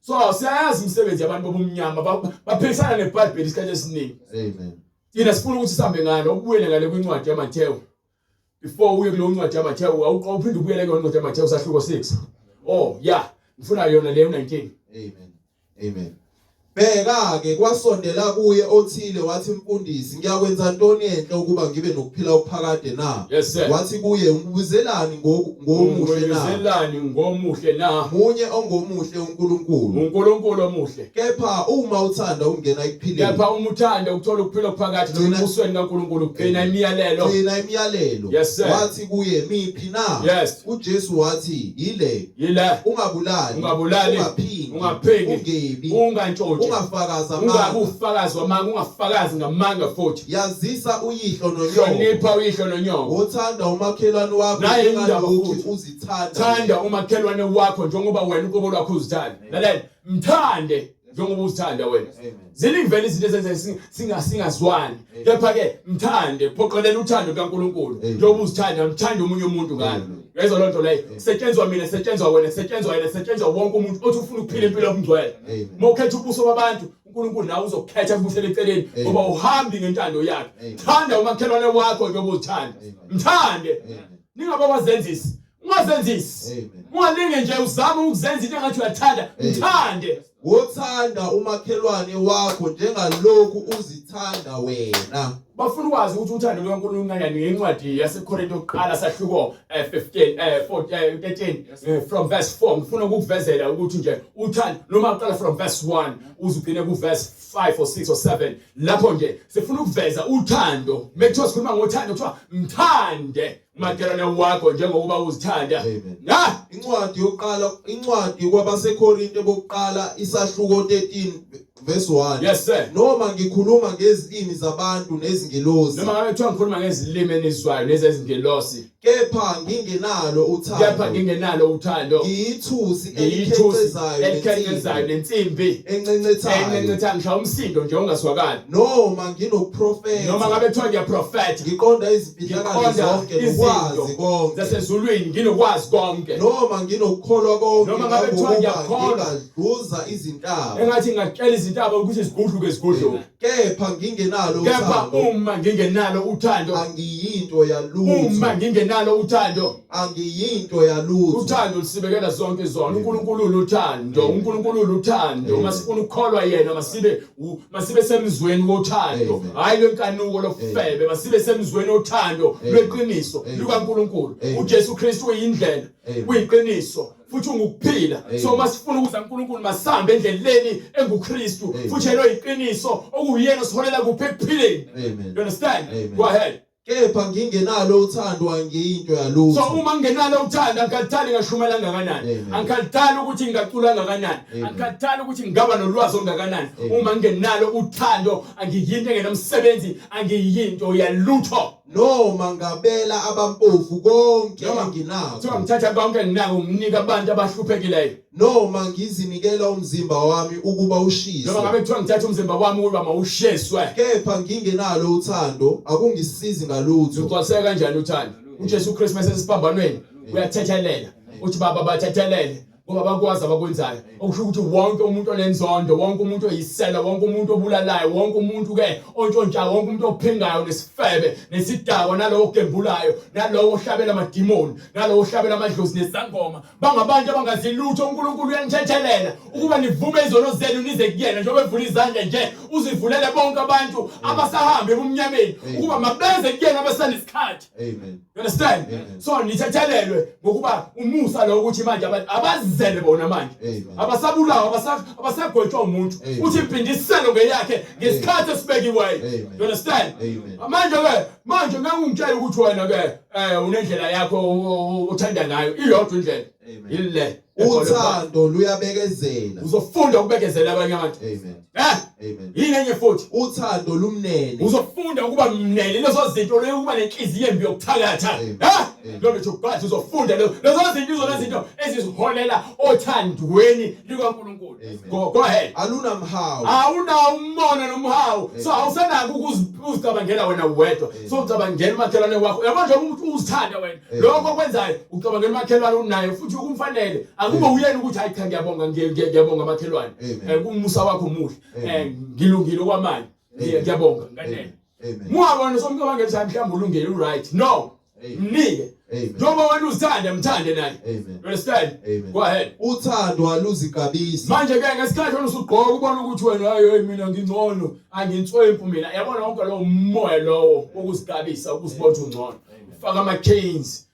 So siyayazi imisebenzi yabantu bobumnyama baphikisana neBhayibheli isikhathi esiningi. Amen. Thina sifuna ukuthi sihambe ngalo ubuyele ngale kwincwadi yaMathewu. Before uye kuleyo ncwadi yaMathewu awuphinde ubuyele kuyona incwadi yaMathewu sahluko 6. Oh yeah, ngifuna yona leyo 19. Amen. Amen. Bheka-ke kwasondela kuye othile wathi, Mfundisi, ngiyakwenza ntoni enhle ukuba ngibe nokuphila okuphakade na? Yes, sir. Wathi kuye, Ungibuzelani ngomuhle na? Ungibuzelani ngomuhle na? Munye ongomuhle uNkulunkulu. uNkulunkulu omuhle. Kepha uma uthanda ukungena ekuphileni. Kepha uma uthanda ukuthola ukuphila okuphakade embusweni kaNkulunkulu, gcina imiyalelo. Gcina imiyalelo. Yes, sir. Wathi kuye, Miphi na? Yes. UJesu wathi, Yile. Yile. Ungabulali. Ungabulali. Ungaphingi. Ungaphingi. Ungebi. Ungantshontshi. Ungafakazi amanga. Ungabe ufakazi wamanga, ungafakazi ngamanga futhi. Yazisa uyihlo nonyoko. Hlonipha uyihlo nonyoko. Wothanda umakhelwane wakho Naye indaba njengalokhu futhi. uzithanda. Thanda umakhelwane wakho njengoba wena uqobo lwakho uzithanda. Lalela, mthande njengoba uzithanda wena. Ziningi vele izinto ezenza singazwani. Kepha ke mthande, phoqelela uthando lukaNkulunkulu. Njengoba uzithanda, mthande omunye umuntu ngalo. Uyayizwa loo nto leyo? Setshenzwa mina, setshenzwa wena, setshenzwa yena, setshenzwa wonke umuntu othi ufuna ukuphila impilo yobungcwele. Uma ukhetha ubuso babantu, uNkulunkulu nawe uzokukhetha kubusele eceleni ngoba uhambi ngentando yakhe. Thanda umakhelwane wakho njengoba uzithanda. Mthande. Ningabe abazenzisi. Ungazenzisi. Ungalinge nje uzame ukuzenza into engathi uyathanda. Mthande. Wothanda umakhelwane wakho njengalokhu uzithanda wena. Bafuna ukwazi ukuthi uthando lukaNkulunkulu kanjani ngencwadi yaseKorinte yokuqala sahluko 15 4 13 from verse 4 ngifuna ukukuvezela ukuthi nje uthando noma uqala from verse 1 uze ugcine ku verse 5 or 6 or 7 lapho nje sifuna ukuveza uthando mekuthiwa sikhuluma ngothando kuthiwa mthande umakhelwane wakho njengokuba uzithanda. Amen. Na Incwadi yokuqala incwadi kwabaseKorinte bokuqala isahluko 13 verse 1. Yes sir. Noma ngikhuluma ngezilimi zabantu nezingelosi. Noma ngabe kuthiwa ngikhuluma ngezilimi enizwayo nezezingelosi. Kepha ngingenalo uthando. Kepha ngingenalo uthando. Ngiyithusi Ngiyithusi elikhencezayo elikhencezayo nensimbi encencethayo. Encencethayo ngishaya umsindo nje ongazwakali. Noma nginokuprofetha. Noma ngabe kuthiwa ngiyaprofetha. Ngiqonda izimfihlakalo Ngiqonda zonke nokwazi izinto konke. zasezulwini nginokwazi konke. Noma nginokukholwa konke Noma ngabe kuthiwa ngangokuba ngiyakholwa. ngingadluza izintaba. Engathi ngingatshela izintaba ukuthi zigudluke zigudluke. Kepha ngingenalo Kepha uthando. uma ngingenalo uthando. Angiyinto yalutho. Uma ngingenalo uthando. Angiyinto yalutho. Uthando lusibekela zonke izono. uNkulunkulu uluthando. uNkulunkulu uluthando. Uma sifuna ukukholwa yena masibe masibe semzweni wothando. Hayi lwenkanuko lofebe, masibe semzweni wothando lweqiniso lukaNkulunkulu. uJesu Kristu uyindlela, uyiqiniso futhi ungukuphila. So masifuna ukuza kuNkulunkulu masihambe endleleni enguKristu futhi yena oyiqiniso okuyena osiholela kuphi ekuphileni. You understand? Go ahead. Kepha ngingenalo uthando angiyinto yalutho. So uma ngingenalo uthando angikhathali ngashumela kangakanani. Angikhathali ukuthi ngingacula kangakanani. Angikhathali ukuthi ngingaba nolwazi olungakanani. Uma ngingenalo uthando angiyinto engenamsebenzi, angiyinto yalutho. Noma ngabela abampofu konke enginakho. Kuthiwa ngithatha konke enginako nginika abantu abahluphekileyo. Noma ngizinikela umzimba wami ukuba ushiswe. Noma ngabe kuthiwa ngithatha umzimba wami ukuba mawushiswe. Kepha ngingenalo uthando akungisizi ngalutho. Lugcwaliseka kanjani uthando? UJesu Kristu masesiphambanweni uyathethelela. Uthi baba bathethelele ngoba bakwazi abakwenzayo. Okusho ukuthi wonke umuntu onenzondo, wonke umuntu oyisela, wonke umuntu obulalayo, wonke umuntu ke ontshontshayo, wonke umuntu ophingayo nesifebe, nesidakwa nalowo ogembulayo, nalowo ohlabela amadimoni, nalowo ohlabela amadlozi nesangoma bangabantu abangazi lutho uNkulunkulu uyanithethelela ukuba nivume izono zenu nize kuyena njengoba evula izandla nje uzivulele bonke abantu abasahambe ebumnyameni ukuba mabeze kuyena abasanesikhathi amen you understand Amen. So nithethelelwe ngokuba umusa lo ukuthi manje abantu abazele bona manje Amen. abasabulawa abasagwetshwa umuntu Amen. uthi impindiselo ngeyakhe ngesikhathi esibekiweyo Amen. you understand Amen. Manje ke manje ngeke ungitshele ukuthi wena ke unendlela yakho othanda ngayo iyodwa indlela Amen. ile Uthando luyabekezela. Uzofunda ukubekezela abanye abantu. Amen. Amen. Yini enye futhi? Uthando lumnene. Uzofunda ukuba mnene lezo zinto leyo ukuba nenhliziyo embi yokuthakatha. Amen. Glory to God uzofunda lezo zinto izona zinto eziziholela othandweni likaNkulunkulu. Amen. Go ahead. Alunamhawu. Awunawo umona nomhawu. So awusenako ukuzicabangela wena wedwa. So ucabangela umakhelwane wakho. Yabo nje umuntu uzithanda wena. Lokho okwenzayo ucabangela umakhelwane unaye futhi ukumfanele. Akube uyena ukuthi hayi cha ngiyabonga ngiyabonga makhelwane. Umusa wakho muhle. Ngilungile okwamanje. Ngiyabonga nganele. Amen. Muwabona somcabangela ukuthi mhlawumbe ulungile u-right. No. Mnike. Njengoba wena uzithanda mthande naye. Amen. You understand? Amen. Go ahead. Uthando aluzigabisi. Manje ke ngesikhathi wena usugqoka ubona ukuthi wena hayi hey mina ngingcono, anginswempu mina. Yabona wonke lowo moya lowo wokuzigabisa, ukuzibona ungcono. Ufaka ama chains,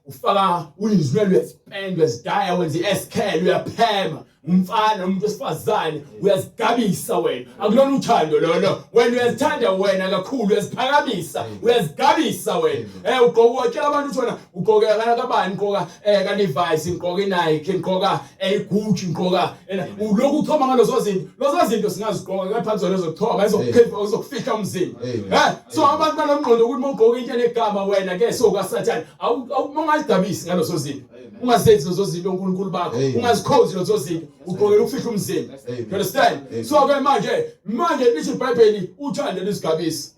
ufaka uyizinwele uyazipenda, uyazidaya, wenza i-SK, uyaphema. Umfana umuntu wesifazane uyazigabisa wena. Akulona uthando lolo. Wena uyazithanda wena kakhulu, uyaziphakamisa, uyazigabisa wena. Ugqoka utshela abantu ukuthi wena ugqoke kabani, ugqoka ka Levi's, ngigqoka iNike, ngigqoka iGucci, ngigqoka ulokhu uchoma ngalezo zinto. Lezo zinto singazigqoka kepha zona ezokuchoma ezokufihla umzimba. So abantu banomqondo ukuthi mawugqoka into enegama wena ke sokaSathane, awungazigabisi ngalezo zinto. Ungazenzi lezo zinto uNkulunkulu bakho, ungazikhozi lezo zinto, ugqokela ukufihla umzimba. You understand? So ke manje lithi iBhayibheli uthando lizigabisa.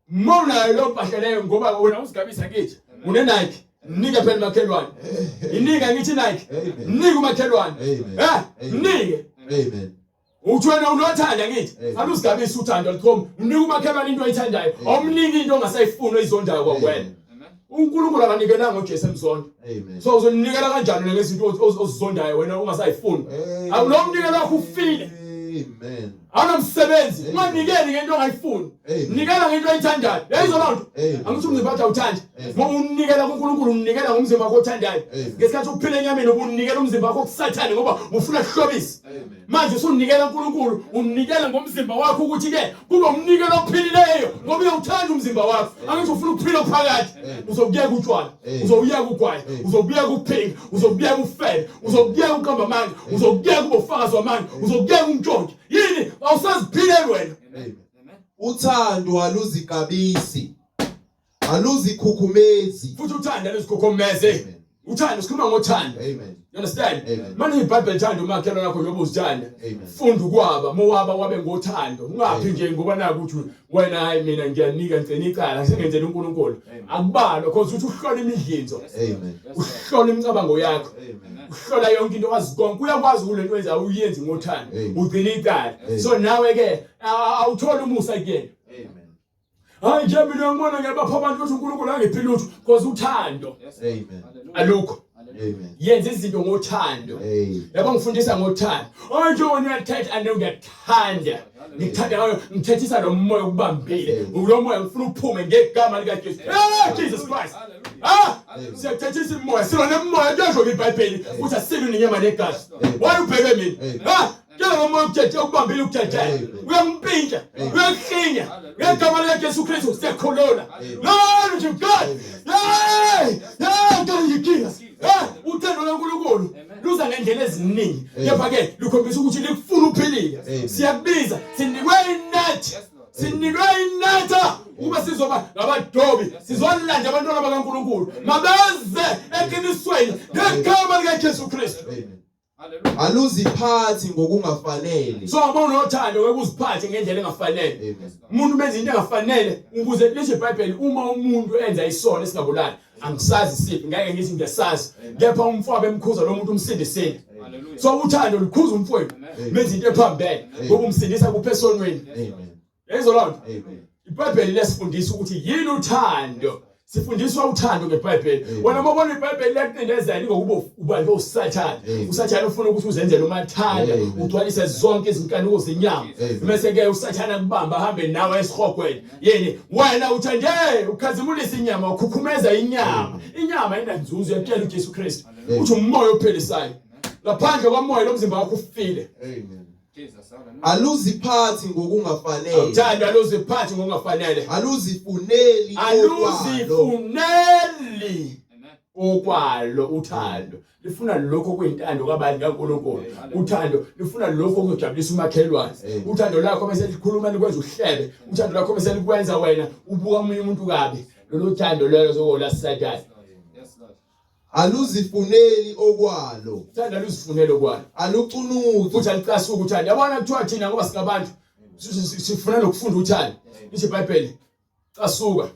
Mawunayo lo mpahla leyo ngoba wena uzigabisa kithi. Une Nike, mnike phela umakhelwane. Inika ngithi Nike, mnike umakhelwane. Mnike. Amen. Uthi wena unothanda ngithi, aluzigabisa uthando alichomi. Unika umakhelwane into oyithandayo, awumniki into ongasayifuni oyizondayo kwakwena. uNkulunkulu akanikelanga uJesu emzonda. Amen. So uzonikela kanjani wena ngezinto ozizondayo wena ungasayifuni? Awunomnikelo wakho ufile. Amen. Awunamsebenzi, unganikeli ngento ongayifuni. Amen. Nikela ngento oyithandayo. Yayizo loo nto. Amen. Angithi umzimba wakho awuthandi. Amen. Ngoba unikela kuNkulunkulu, unikela ngomzimba wakho othandayo. Amen. Ngesikhathi uphila enyameni ubunikela umzimba wakho kuSathane ngoba ufuna kuhlobisa. Amen. Manje usunikela uNkulunkulu, unikela ngomzimba wakho ukuthi ke kube umnikelo ophilileyo ngoba uyawuthanda umzimba wakho. Angithi ufuna ukuphila okuphakade. Uzokuyeka utshwala, uzokuyeka ugwayi, uzokuyeka ukuphinga, uzokuyeka ukufela, uzokuyeka ukuqamba amanga, uzokuyeka ukuba ufakazi wamanga, uzokuyeka untshontshe. Yini? Awusaziphileli wena. Amen. Uthando aluzigabisi, aluzikhukhumezi. Futhi uthando aluzikhukhumezi. Amen. Uthando, sikhuluma ngothando. Amen. You understand? Amen. Manje iBhayibheli lithanda umakhelwane wakho njengoba uzithanda. Amen. Funda ukwaba, mowaba wabe ngothando. Ungaphi Amen. nje ngoba naku ukuthi wena hayi mina ngiyanika ngicela icala sengenzela uNkulunkulu. Akubalwa because uthi uhlola imidlinzo. Amen. Uhlola imicabango yakho. Amen. Uhlola yonke into wazi konke. Uyakwazi kulento oyenzayo uyenze ngothando. Amen. Ugcina icala. Amen. So nawe ke awutholi umusa kuyena. Amen. Hayi nje mina ngibona ngiyabapha abantu ukuthi uNkulunkulu angiphi lutho because uthando Amen. alukho. Amen. Yenza izinto ngothando. Amen. Yabo ngifundisa ngothando. Hayi nje wena uyathetha and ngiyakuthanda. Ngikuthanda ngayo ngithethisa lo moya ukubambile. Lo moya ngifuna uphume ngegama lika Jesu. Eh Jesus Christ. Siyakuthethisa imoya, silwa nemoya kuyasho iBhayibheli ukuthi asilwi nenyama negazi. Why ubheke mina? Kela ngomoya ukuthethe ukubambile ukuthethe. Uyampintsha, uyakuhlinya. Ngegama lika Jesu Kristu siyakhulula. Glory to God. Hey! Hey, God uthando loNkulunkulu luza ngendlela eziningi. Kepha ke lukhombisa ukuthi likufuna uphilile. Siyakubiza, sinikwe inathi. Sinikwe inatha. Ukuba sizoba ngabadobi, sizolanda abantwana bakaNkulunkulu. Mabeze eqinisweni ngegama likaJesu Kristu. Amen. Aluziphathi ngokungafanele. So uma unothando ngeke uziphathe ngendlela engafanele. Amen. Umuntu menza into engafanele ukuze lisho iBhayibheli uma umuntu enza isono esingabulali angisazi siphi ngeke ngithi ngiyasazi kepha umfowabo emkhuza lo muntu umsindisile. So uthando lukhuza umfowenu menza into ephambene ngoba umsindisa kuphe esonweni. Amen. Yayizwa loo nto? Amen. IBhayibheli liyasifundisa ukuthi yini uthando. Sifundiswa uthando ngeBhayibheli. Amen. Wena uma ubona iBhayibheli liyacindezela ingokuba ubanjwe uSathane. Amen. USathane ufuna ukuthi uzenzele umathanda, Amen. ugcwalise zonke izinkanuko zenyama. Amen. Bese ke uSathane akubamba ahambe nawe esihogweni. Yini? Wena uthande ukhazimulisa inyama, ukhukhumeza inyama. Inyama ayinanzuzo yakutshela uJesu Kristu. Amen. Uthi umoya ophilisayo. Ngaphandle kwamoya lo mzimba wakho ufile. Amen. Aluziphathi ngokungafanele. Uthando aluziphathi ngokungafanele. Aluzifuneli okwalo. Aluzifuneli okwalo uthando. Lifuna lokho okuyintando kabani kaNkulunkulu. Uthando lifuna lokho okuzojabulisa umakhelwane. Amen. Uthando lakho bese likhuluma likwenza uhlebe. Uthando lakho bese likwenza wena ubuka omunye umuntu kabi. Lolu thando lelo zokola Sathane. Aluzifuneli okwalo. Uthando aluzifuneli okwalo. Alucunuki. Futhi alicasuki uthando. Yabona kuthiwa thina ngoba singabantu sifuna nokufunda uthando. Lithi iBhayibheli casuka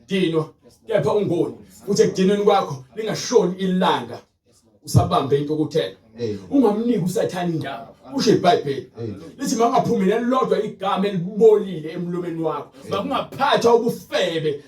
dinwa kepha ungoni futhi ekudinweni kwakho lingashoni ilanga usabambe intukuthelo Amen. ungamniki usathane indawo usho iBhayibheli Amen. lithi mangaphumi nelilodwa igama elibolile emlomeni wakho makungaphathwa ubufebe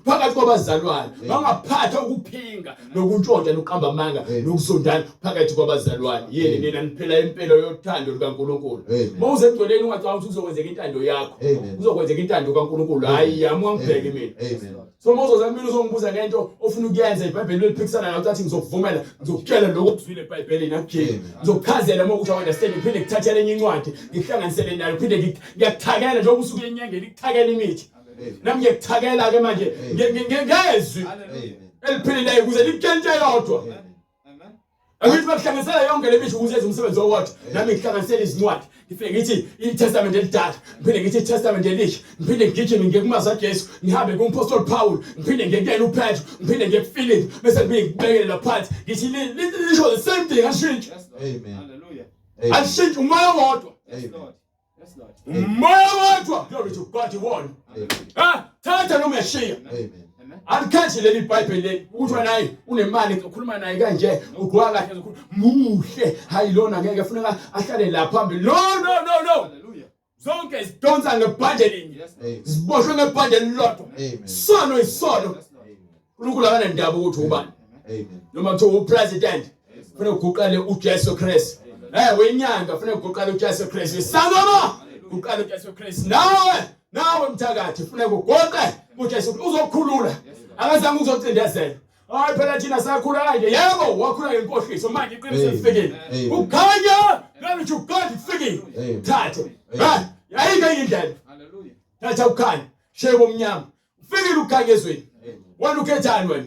phakathi kwabazalwane makungaphathwa ukuphinga nokuntshontsha nokuqamba amanga Amen. nokuzondana phakathi kwabazalwane yini Amen. nina niphila impilo yothando lukaNkulunkulu Amen. uma uze emgcweleni ungacabanga ukuthi kuzokwenzeka intando yakho Amen. kuzokwenzeka intando kaNkulunkulu hayi yami ungangibheki mina Amen. So uma uzoza kumina uzongibuza ngento ofuna ukuyenza iBhayibheli liphikisana nawe uthi ngizokuvumela ngizokutshela lokho okuzwile eBhayibhelini akujiki Amen. ngizokuchazela uma ukuthi understand ngiphinde ngikuthathele enye incwadi ngikuhlanganisele nayo phinde ngiyakuthakela njengoba usuke enyangeni ikuthakela imithi Amen. nami ngiyakuthakela ke manje ngezwi Amen. eliphilileyo ukuze likutshente yodwa Amen. Angithi bakuhlanganisela yonke le misho ukuze yenze umsebenzi owodwa. Nami ngihlanganisela izincwadi. Ngifike ngithi iTestament elidala, ngiphinde ngithi iTestament elisha, ngiphinde ngigijime ngiye kumazwi kaJesu, ngihambe kumpostoli Paul, ngiphinde ngiye kuyena uPetro, ngiphinde ngiye kuPhilip, bese ngiphinde ngibekele laphansi. Ngithi lisho the same thing alishintshi. Amen. Hallelujah. Amen. Alishintshi umoya owodwa. Yes, Amen. Lord. Yes, Lord. Umoya owodwa. Glory to God iwona. Amen. Ha, thatha noma uyashiya. Amen. Amen. Alikhethi leli iBhayibheli leli ukuthi wena hayi unemali ukhuluma naye kanje ugqoka kahle ukhuluma muhle hayi lona ngeke funeka ahlale la phambili no no no no Hallelujah. zonke zidonsa ngebhande linye Yes, Lord. Amen. ziboshwe ngebhande elilodwa Amen. sono isono Yes, Lord. uNkulunkulu akanandaba ukuthi ubani Amen. noma kuthiwa upresident kufanele uguqale uJesu Kristu wenyanga kufanele uguqale uJesu Kristu isangoma uguqale uJesu Kristu nawe nawe mthakathi kufanele uguqe uJesu uzokukhulula akazange uzocindezela hayi phela thina sakhula kanje yebo wakhula ngenkohliso manje iqiniso Amen. lifikile Amen. ukukhanya glory to God kufikile Amen. thathe Amen. ha ayikho enye indlela Hallelujah. thatha ukukhanya sheko omnyama ufikile ukukhanya ezweni wena ukhethani wena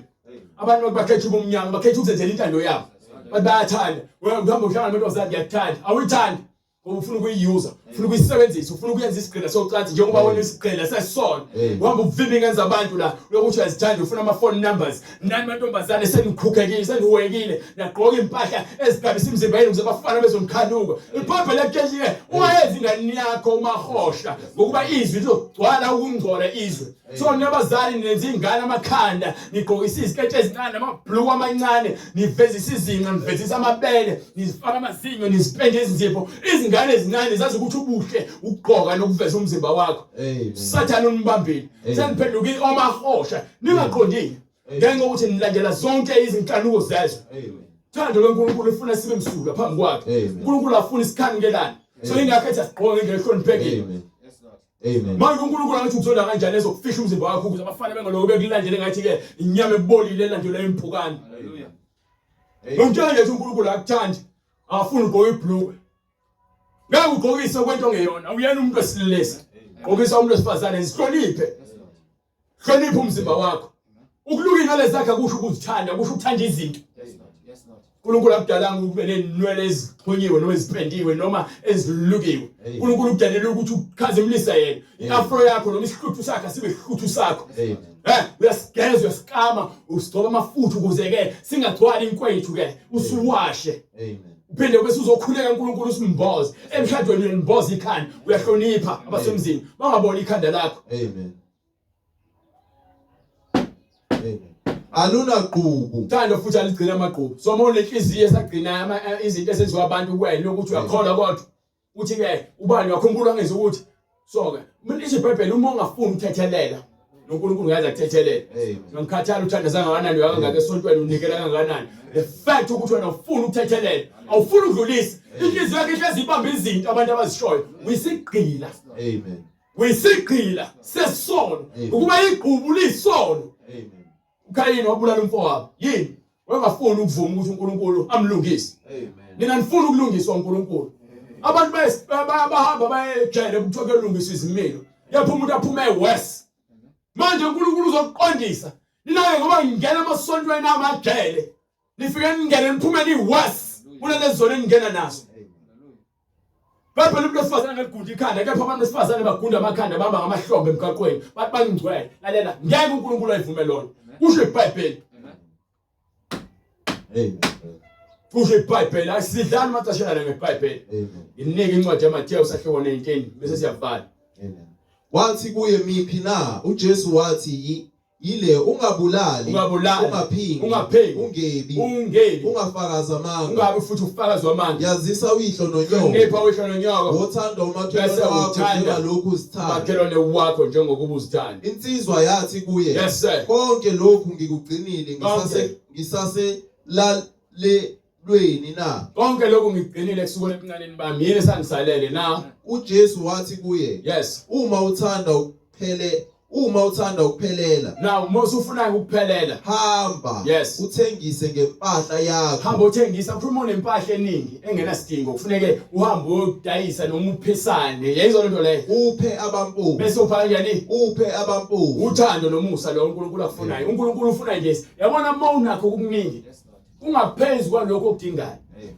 abantu bakhetha ubumnyama bakhetha ukuzenzela intando yabo bathi bayathanda wena uhamba uhlangana namantombazane ngiyakuthanda awuyithandi ngoba ufuna ukuyiyuza ufuna ukuyisebenzisa ufuna ukuyenza isigqila socansi njengoba wena isigqila sesona Amen. uhamba uvimba ingane zabantu la ulokuthi uyazithanda ufuna ama-phone numbers nani mantombazane senikhukhekile seniwekile nagqoka impahla ezigabisa imizimba yenu ukuze abafana bezonikhanuka ibhayibheli yakutshela ungayenzi ingane yakho umahosha ngokuba izwi lizogcwala ukungcola izwe so nabazali nenza ingane amakhanda nigqokisa iziketi ezincane amabhluku amancane nivezisa izinqa nivezisa amabele nizifaka amazinyo nizipende izinzipho izingane ezincane zazi ukuthi ubuhle ukugqoka nokuveza umzimba wakho Amen. sathane unibambile Amen. seniphenduke omahosha ningaqondile ngenxa yokuthi nilandela zonke izinkanuko zezwe Amen. Thando lweNkulunkulu lifuna sibe msulwa phambi kwakhe. Amen. uNkulunkulu afuna isikhanukelane. So Amen. ingakho ethi asigqoke ngendlela ehloniphekile. Amen. Yes, Lord. Amen. Manje uNkulunkulu angathi ukuzonda kanjani ezokufihla umzimba wakho ukuze abafana bengaloko bekulandele ngathi ke inyama ebolile elandelwa impukane. Hallelujah. Ngomtshela nje ukuthi uNkulunkulu akuthandi. Akafuni ugqoke ibhlukwe. Ngeke ugqokise kwento ongeyona. Awuyena umuntu wesilisa. Gqokisa umuntu wesifazane zihloniphe. Yes, Lord. Hlonipha umzimba wakho. Ukuluka inwele zakhe akusho ukuzithanda, kusho ukuthanda izinto. Yes, Lord. Yes, Lord. uNkulunkulu akudalanga ube nenwele ezixhunyiwe noma ezipendiwe noma ezilukiwe. uNkulunkulu ukudalele ukuthi ukhazimulise yena. I-afro yakho noma isihluthu sakho asibe isihluthu sakho. Eh, uyasigeza uyasikama, usigcoba amafutha ukuze ke singagcwali inkwethu ke, usuwashe. Amen. Uphinde bese uzokhuleka uNkulunkulu usimboze. Emshadweni uyalimboza ikhanda, uyahlonipha abasemzini. Bangaboni ikhanda lakho. Amen. Amen. Alunagqubu. Thando futhi aligcina amagqubu. So uma unenhliziyo esagcina izinto esenziwa abantu kuwena ukuthi uyakholwa kodwa uthi ke ubani wakhumbula angeze ukuthi so ke umuntu isho iBhayibheli uma ungafuni ukuthethelela noNkulunkulu ngeke akuthethelele. Ngikhathala uthandaza kangakanani uyakangaka esontweni unikela kangakanani. The fact ukuthi wena ufuna ukuthethelela awufuni ukudlulisa inhliziyo yakhe ihlezi ibamba izinto abantu abazishoyo uyisigqila. Amen. Uyisigqila sesono ukuba igqubu liyisono. Amen. uKhayini wabulala umfowabo yini wayengafuni ukuvuma ukuthi uNkulunkulu amlungise Amen. nina nifuna ukulungiswa uNkulunkulu abantu bahamba bayejele kuthiwa kuyolungiswa izimilo yapha umuntu aphume worse manje uNkulunkulu uzokuqondisa nina-ke ngoba ngingena emasontweni amajele nifike ningene niphume ni-worse kunalezi zona eningena nazo Bhayibheli umuntu wesifazane angaligunda ikhanda kepha abantu besifazane bagunda amakhanda bamba ngamahlombe emgaqweni bathi bangcwele lalela ngeke uNkulunkulu ayivume lona kusho iBhayibheli Amen. kusho iBhayibheli asidlali macashelana ngeBhayibheli Amen. nginike incwadi yaMathewu sahluko 19 bese siyavala Amen. Wathi kuye miphi na? uJesu wathi yile ungabulali, Ungabulali, ungaphingi, ungaphingi, ungebi, ungebi, ungafakazi amanga, ungabi futhi ufakazi wamanga, yazisa uyihlo nonyoko, hlonipha uyihlo nonyoko, wothanda umakhelwane Bese wakho uthanda njengalokhu uzithanda. umakhelwane wakho njengokuba uzithanda. Insizwa yathi kuye, Yes sir. konke lokhu ngikugcinile ngisase Konke. ngisase lalelweni na? Konke lokhu ngikugcinile kusukela ebuncaneni bami, yini esangisalele na? uJesu wathi kuye, Yes. uma uthanda ukuphele uma uthanda ukuphelela Now uma usufuna ukuphelela, hamba Yes. uthengise ngempahla yakho hamba uthengisa futhi uma unempahla eningi engenasidingo kufuneke uhambe uyodayisa noma uphisane. Yayizona into leyo. uphe abampofu Bese upha kanjani? uphe abampofu Uthando nomusa lo uNkulunkulu akufunayo. uNkulunkulu ufuna nje. Yabona uma unakho okuningi kungaphezu kwalokho okudingayo. Amen.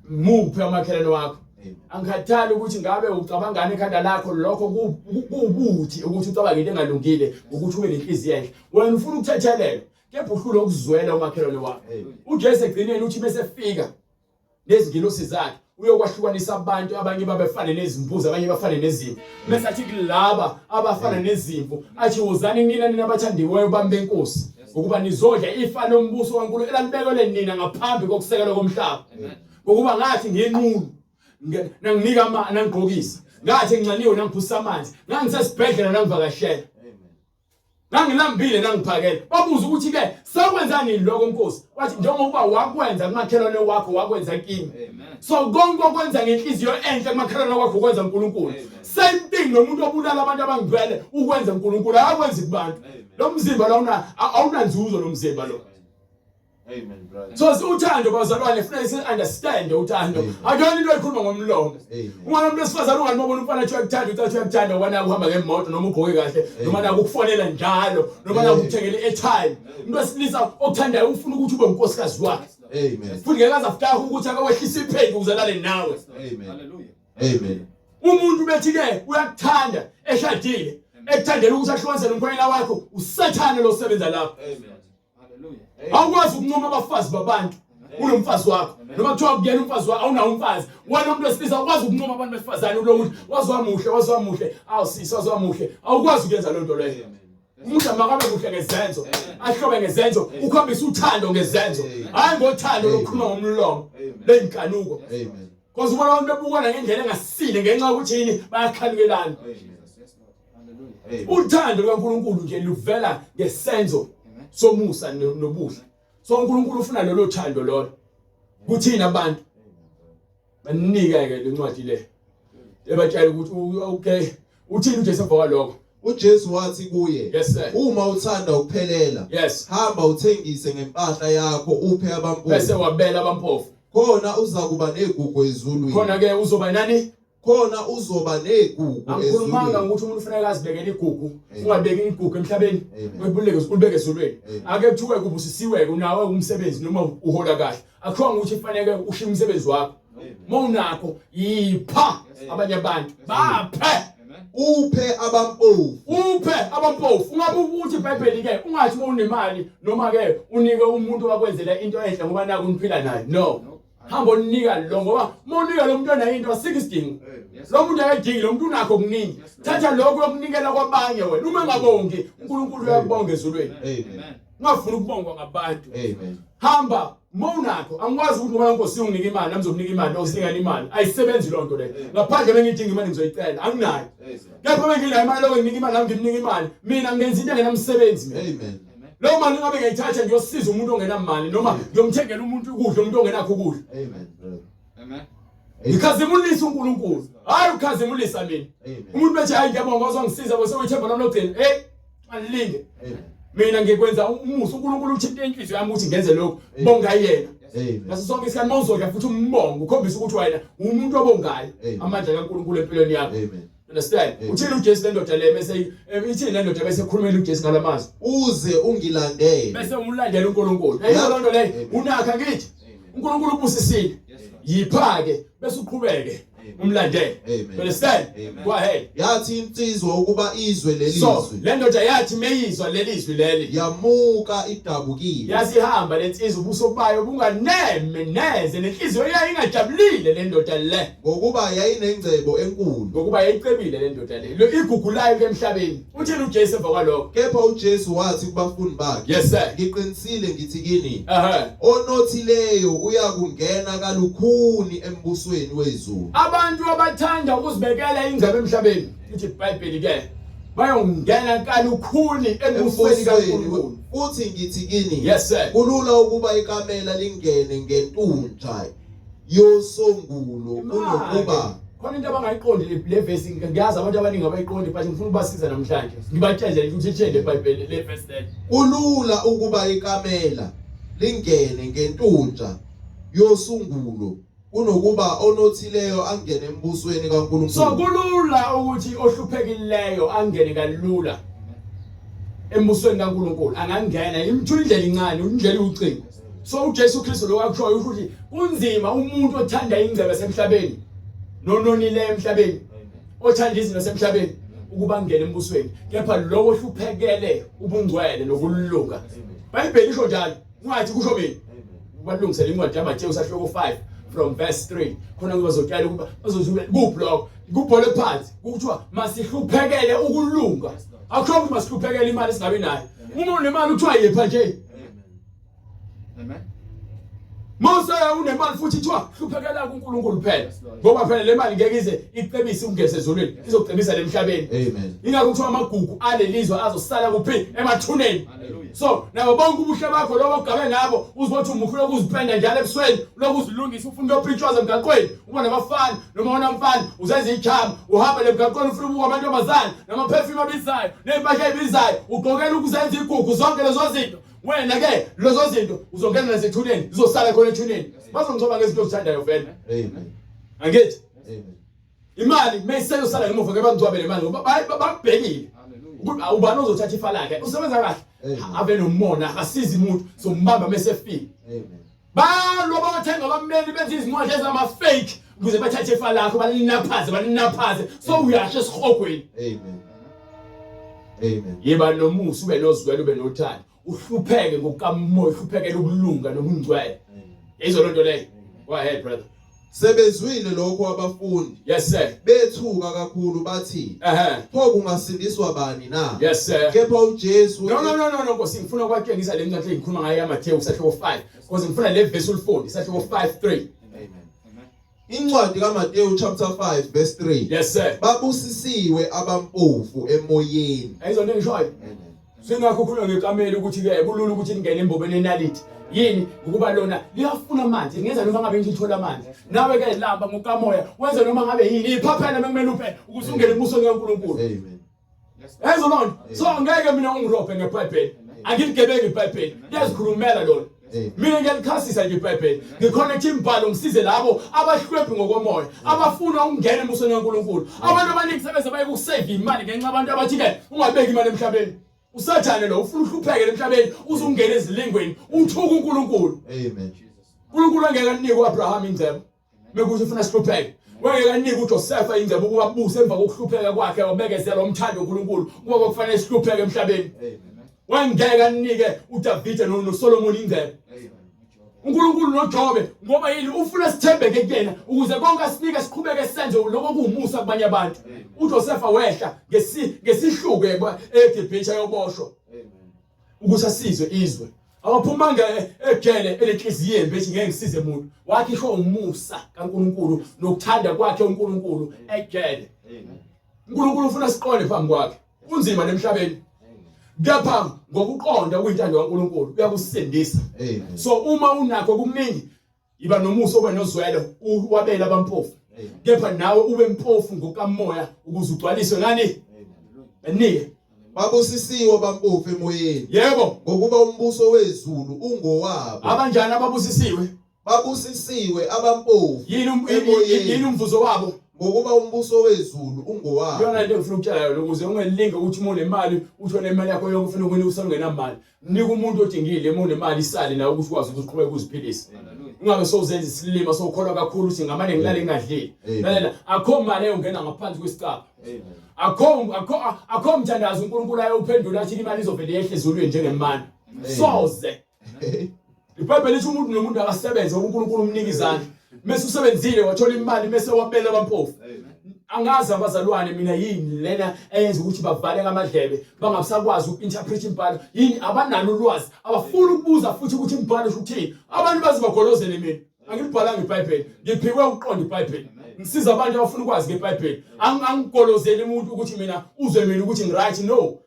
Muphe umakhelwane wakho. Amen. Angikhathali ukuthi ngabe ucabangani ekhanda lakho lokho kuwubuthi ukuthi ucabange into engalungile ukuthi ube nenhliziyo enhle. Wena ufuna ukuthethelelwa kepha uhlulwa ukuzwela umakhelwane wakho. Amen. uJesu egcineni uthi bese fika nezingilosi zakhe uyokwahlukanisa abantu abanye babefane nezimbuzi abanye bafane nezimvu bese athi kulaba abafana nezimvu athi wozani nina nina abathandiweyo bami benkosi ukuba nizodla ifa lombuso kaNkulunkulu elalibekelwe nina ngaphambi kokusekelwa komhlaba ngokuba ngathi nginqunu nanginika ama nangigqokisa ngathi nginxaniwe nangiphuzisa amanzi ngangisesibhedlela nangivakashela ngangilambile nangiphakela babuza ukuthi ke sakwenza nini lokho Nkosi wathi njengoba wakwenza kumakhelwane wakho wakwenza kimi so konke okwenza ngenhliziyo enhle kumakhelwane wakho ukwenza uNkulunkulu same thing nomuntu obulala abantu abangcwele ukwenza uNkulunkulu akwenzi kubantu lo mzimba lo awunanzuzo lo mzimba lo Amen brother. So uthando bazalwane kufanele si understand uthando. Akuyona into ekhuluma ngomlomo. Ungana umuntu wesifazane unganibona umfana ethi uyakuthanda uthi uyakuthanda ngoba uhamba ngemoto noma ugqoke kahle noma naku ukufonela njalo noma naku ukuthengela i-airtime. Umuntu wesilisa okuthandayo ufuna ukuthi ube unkosikazi wakhe. Amen. Futhi ngeke aze afutahe ukuthi akawehlise iphenti ukuze alale nawe. Amen. Hallelujah. Amen. Umuntu bethi ke uyakuthanda eshadile ekuthandela ukuthi ahlukanise nomkhwenyana wakho usathane lo sebenza lapho. Amen. Hallelujah. Awukwazi ukuncoma abafazi babantu unomfazi wakho noma kuthiwa kuyena umfazi wakho awunawo umfazi wena umuntu wesilisa awukwazi ukuncoma abantu besifazane ulokuthi wazi wamuhle wazi wamuhle awu sisi wazi wamuhle awukwazi ukuyenza loo nto leyo umuntu makabe kuhle ngezenzo ahlobe ngezenzo ukhombisa uthando ngezenzo hhayi ngothando lokukhuluma ngomlomo ley'nkanuko Amen. because ubona abantu bebukwana ngendlela engasile ngenxa yokuthi yini bayakhanukelana Amen. Hallelujah. Uthando lukaNkulunkulu nje luvela ngesenzo somusa nobuhle. So uNkulunkulu ufuna lolo thando lolo. Kuthina abantu banike ke lencwadi le. Ebatshela ukuthi okay uthini uJesu emva kwalokho? uJesu wathi kuye Yes sir. uma uthanda ukuphelela Yes. hamba uthengise ngempahla yakho uphe Bese abampofu wabela abampofu. khona uzakuba negugu ezulwini Khona ke uzoba nani? Khona uzoba negugu Angikhulumanga ezulwini. ukuthi umuntu ufanele azibekele igugu. Amen. Ungabeki igugu emhlabeni. Amen. Ulibeke ulibeke ezulwini. Amen. Ake kuthiwe kubusisiwe unawe umsebenzi noma uhola kahle. Akuthiwa ukuthi kufanele ushiye umsebenzi wakho. Mawunakho yipha abanye abantu. Baphe. Uphe abampofu. Uphe abampofu. Ungabe ukuthi iBhayibheli ke ungathi uma unemali noma ke unike umuntu owakwenzela into enhle ngoba naku uniphila naye. No. Hamba onika lo ngoba uma unika lo muntu onayo into asikho isidingo. Lo muntu akayidingi lo muntu unakho okuningi. Thatha lokho uyokunikela kwabanye wena. Uma engabongi uNkulunkulu uyakubonga ezulwini. Amen. Ungafuni ukubongwa ngabantu. Amen. Hamba mawunakho angikwazi ukuthi ngoba inkosi unginike imali nami ngizokunika imali osinikana imali ayisebenzi loo nto leyo ngaphandle bengiyidinga imali ngizoyicela anginayo kepha benginayo imali lokho nginika imali nami ngimnika imali mina ngenza into engenamsebenzi mina Amen. leyo mali ngabe ngiyayithatha ngiyosiza umuntu ongenamali noma ngiyomthengela umuntu ukudla umuntu ongenakho ukudla Amen, brother. Amen. ngikhazimulisa uNkulunkulu hayi ukhazimulisa mina Amen. umuntu bethi hayi ngiyabonga wazongisiza bese uyithemba lami lokugcina hey angilinge Amen. mina ngikwenza umusa uNkulunkulu uthinte inhliziyo yami ukuthi ngenze lokhu bonga yena Amen. ngaso sonke isikhathi mawuzodla futhi umbongo ukhombisa ukuthi wena umuntu obongayo Amen. amandla kaNkulunkulu empilweni yakho Amen. understand Amen. uthini uJesu le ndoda le bese ithini le ndoda bese ekhulumela uJesu ngalamazwi Uze ungilandele. bese umlandela uNkulunkulu ayiyo loo nto leyo Amen. unakho angithi uNkulunkulu ubusisile yipha ke bese uqhubeke umlandele Amen. understand Amen. go ahead Yathi insizwa ukuba izwe so lelizwi le ndoda yathi meyizwa lelizwi leli yamuka idabukile. yasihamba lensizwa ubuso bayo bunganeme neze nenhliziyo yayo ingajabulile le ndoda le Ngokuba yayinengcebo enkulu. ngokuba yayicebile le ndoda le Lo igugu layo ke emhlabeni uthini uJesu emva kwalokho Kepha uJesu wathi kubafundi bakhe, yes sir Ngiqinisile ngithi kini, aha onothileyo uyakungena kalukhuni embusweni wezulu. Abantu abathanda ukuzibekela ingcebo emhlabeni lithi iBhayibheli ke bayongena kalukhuni embusweni kaNkulunkulu Futhi ngithi kini, yes sir kulula ukuba ikamela lingene ngentunja yosongulo kunokuba khona into abangayiqondi le verse ngiyazi abantu abaningi abayiqondi but ngifuna ukubasiza namhlanje ngibatshele ukuthi ithini le Bhayibheli le verse le kulula ukuba ikamela lingene ngentunja yosungulo kunokuba onothileyo angene embusweni kaNkulunkulu. So kulula ukuthi ohluphekileyo angene kalula embusweni kaNkulunkulu angangena imthula indlela incane indlela iwucingo so uJesu Kristu lokho akushoyo ukuthi kunzima umuntu othanda ingcebo yasemhlabeni nononileyo emhlabeni othanda izinto semhlabeni ukuba angene embusweni kepha lowo ohluphekele ubungcwele nokulunga Bhayibheli isho njalo ungathi kusho mina balungisela incwadi yaMateyu sahluko 5 from verse 3 khona bazotshela ukuba bazozula kuphi lokho kubhole phansi kuthiwa masihluphekele ukulunga akukho ukuthi masihluphekele imali singabi nayo uma unemali kuthiwa yipha nje Amen. Mose unemali futhi kuthiwa hluphekela kuNkulunkulu phela ngoba phela le mali ngeke ize icebise ukungena ezulwini izokucebisa lemhlabeni Amen. ingakho kuthiwa amagugu alelizwe azosala kuphi emathuneni Hallelujah. so nabo bonke ubuhle bakho lobo ogabe ngabo uzothi umuhle lokuzipenda njalo ebusweni lokuzilungisa ufuna ukuyopitshwaza emgaqweni uba nabafana noma wona mfana uzenza ichama uhamba lemgaqweni ufuna ukubuka amantombazane namaphefyume abizayo ney'mpahla ey'bizayo ugqokela ukuzenza igugu zonke lezo zinto wena ke lezo zinto uzongena nasethuneni zizosala khona ethuneni bazongcoba ngezinto ozithandayo vele Amen. angithi Amen. imali mayiseyosala ngemuva ke bangcwabe le mali ngoba bakubhekile Hallelujah. ukuthi ubani ozothatha ifa lakhe usebenza kahle Amen. ave nomona asizi umuntu sombamba mesefika Amen. balwa bathenga abameli benza izincwadi ezama-fake ukuze bathathe ifa lakho balinaphaze balinaphaze so uyasho esihogweni Amen. Amen. yiba nomusa ube nozwelo ube nothando uhlupheke ngokukamoya uhluphekele ukulunga nobungcwele yizwa loo nto leyo go ahead brother Sebezwile lokho abafundi yes sir bethuka kakhulu bathi ehe pho kungasindiswa bani na? yes sir Kepha uJesu No no no no no Nkosi ngifuna ukwatshengisa le ncwadi engikhuluma ngayo yaMathewu isahluko 5 because ngifuna le verse ulifunde isahluko 5 3 Amen. Amen. Incwadi kaMateyu chapter 5 verse 3. yes sir Babusisiwe abampofu emoyeni. ayizona engishoyo Amen. singakho khuluma ngekameli ukuthi ke kulula ukuthi lingene embobeni enaliti yini ukuba lona liyafuna amanzi lingenza noma ngabe ngithola amanzi nawe ke lamba ngokamoya wenze noma ngabe yini iphaphela mekumele uphe ukuze ungene embusweni kaNkulunkulu Amen. Yes. Ezo lona so ngeke mina ungirobhe ngeBhayibheli angiligebeki iBhayibheli liyazikhulumela lona Mina ngiyalikhasisa nje iBhayibheli. Ngiconnect imibhalo ngisize labo abahlwebhu ngokomoya, abafuna ukungena embusweni kaNkulunkulu. Abantu abaningi sebeze baye kusave imali ngenxa abantu abathi ke ungabeki imali emhlabeni. Usathane lo ufuna uhlupheke emhlabeni uze ungene ezilingweni uthuka uNkulunkulu. Amen. uNkulunkulu angeke anike uAbraham ingcebo. Mekuthi ufuna sihlupheke. Wangeke anike uJosefa ingcebo ukuba abuse emva kokuhlupheka kwakhe wabekezela umthando uNkulunkulu kuba kwakufanele sihlupheke emhlabeni. Amen. Wangeke anike uDavide noSolomon ingcebo. uNkulunkulu noJobe ngoba yini ufuna sithembeke kuyena ukuze konke asinike siqhubeke senze lokho kuwumusa kubanye abantu. uJosefa wehla ngesihluku eGibhithe ayoboshwa. Ukuthi asizwe izwe. Akaphumanga ejele elenhliziyo embi ethi ngeke ngisize muntu. Wakhishwa umusa kaNkulunkulu nokuthanda kwakhe uNkulunkulu ejele. uNkulunkulu ufuna siqonde phambi kwakhe. Kunzima lemhlabeni. Kepha ngokuqonda kuyintando kaNkulunkulu uyakusindisa. So uma unakho kuningi iba nomusa ube nozwelo uwabele abampofu. Kepha nawe ube mpofu ngokamoya ukuze ugcwaliswe ngani? Enike. Babusisiwe abampofu emoyeni. Yebo. Ngokuba umbuso wezulu ungowabo. Abanjani ababusisiwe? Babusisiwe abampofu. Yini um, yini umvuzo wabo? Ngokuba umbuso wezulu ungowabo. Yona into engifuna ukutshela yona ukuze ungelinge ukuthi uma unemali uthole imali yakho yonke ufuna ukunika usangenamali. Nika umuntu odingile uma unemali isale nawe ukuthi ukwazi ukuthi uqhubeke uziphilise. Ungabe sowuzenza isilima sowukholwa kakhulu ukuthi ngamane ngilale ngingadlile. Lalela akho mali eyongena ngaphansi kwesicabha. Akho akho akho mthandazo uNkulunkulu ayophendula athi imali izovele yehle ezulwini njengemana. Soze. IBhayibheli lithi umuntu nomuntu akasebenze uNkulunkulu umnika izandla. Mese usebenzile wathola imali mese wabela abampofu. Angazi abazalwane mina yini lena eyenza ukuthi bavale ngamadlebe bangabusakwazi uku-interpret imibhalo yini abanalo ulwazi abafuni ukubuza futhi ukuthi imibhalo usho ukuthini abantu baze bagolozele mina angilibhalanga iBhayibheli ngiphiwe ukuqonda iBhayibheli ngisiza abantu abafuna ukwazi ngeBhayibheli angigolozeli umuntu ukuthi mina uzwe mina ukuthi ngiright no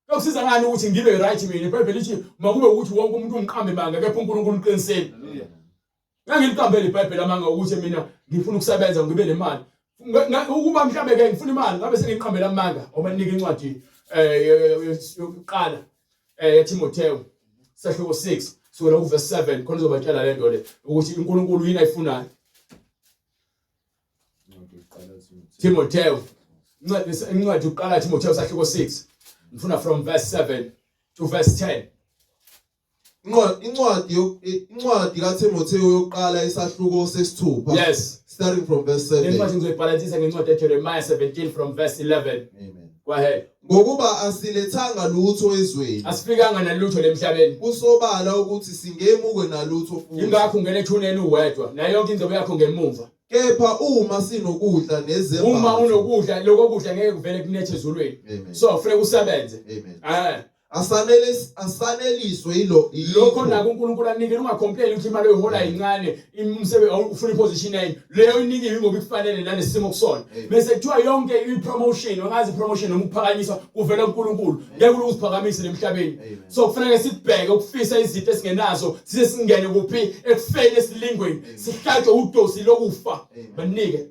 Kuyokusiza ngani ukuthi ngibe right mina? IBhayibheli lithi makube ukuthi wonke umuntu ungiqambe manga kepha uNkulunkulu uqinisile. Ngangiliqambele iBhayibheli amanga ukuthi mina ngifuna ukusebenza ngibe nemali. Ukuba mhlambe ke ngifuna imali ngabe sengiqambela amanga ngoba ninika incwadi eh yokuqala eh yaTimotheo sahluko 6 sukela kuverse 7 khona uzobatshela lento le ukuthi uNkulunkulu yini ayifunayo. Timotheo incwadi yokuqala Timotheo sahluko 6 ngifuna from verse 7 to verse 10 Incwadi incwadi kaTimotheo yokuqala isahluko sesithupha Yes starting from verse 7 Lencwadi ngizoyibhalansisa ngencwadi yaJeremiah 17 from verse 11 Amen Go ahead Ngokuba asilethanga lutho ezweni Asifikanga nalutho lemhlabeni Kusobala ukuthi singemuke nalutho futhi Ingakho ungena ethuneni uwedwa nayo yonke ingcebo yakho ngemumva Kepha uma sinokudla nezembatho Uma unokudla lokho kudla ngeke kuvele kunethe ezulwini So kufuneka usebenze Amen Eh Asanele asaneliswe yilo lokho nako uNkulunkulu anikele ungacomplain ukuthi imali oyihola incane umsebenzi ufuna iposition enye leyo inikiwe ngoba ikufanele nanesimo kusona bese kuthiwa yonke ipromotion ungazi ipromotion noma ukuphakanyiswa kuvela kuNkulunkulu ngeke ukuziphakamise emhlabeni so kufanele sibheke ukufisa izinto esingenazo size singene kuphi ekufeni esilingweni sihlatshwe udosi lokufa banike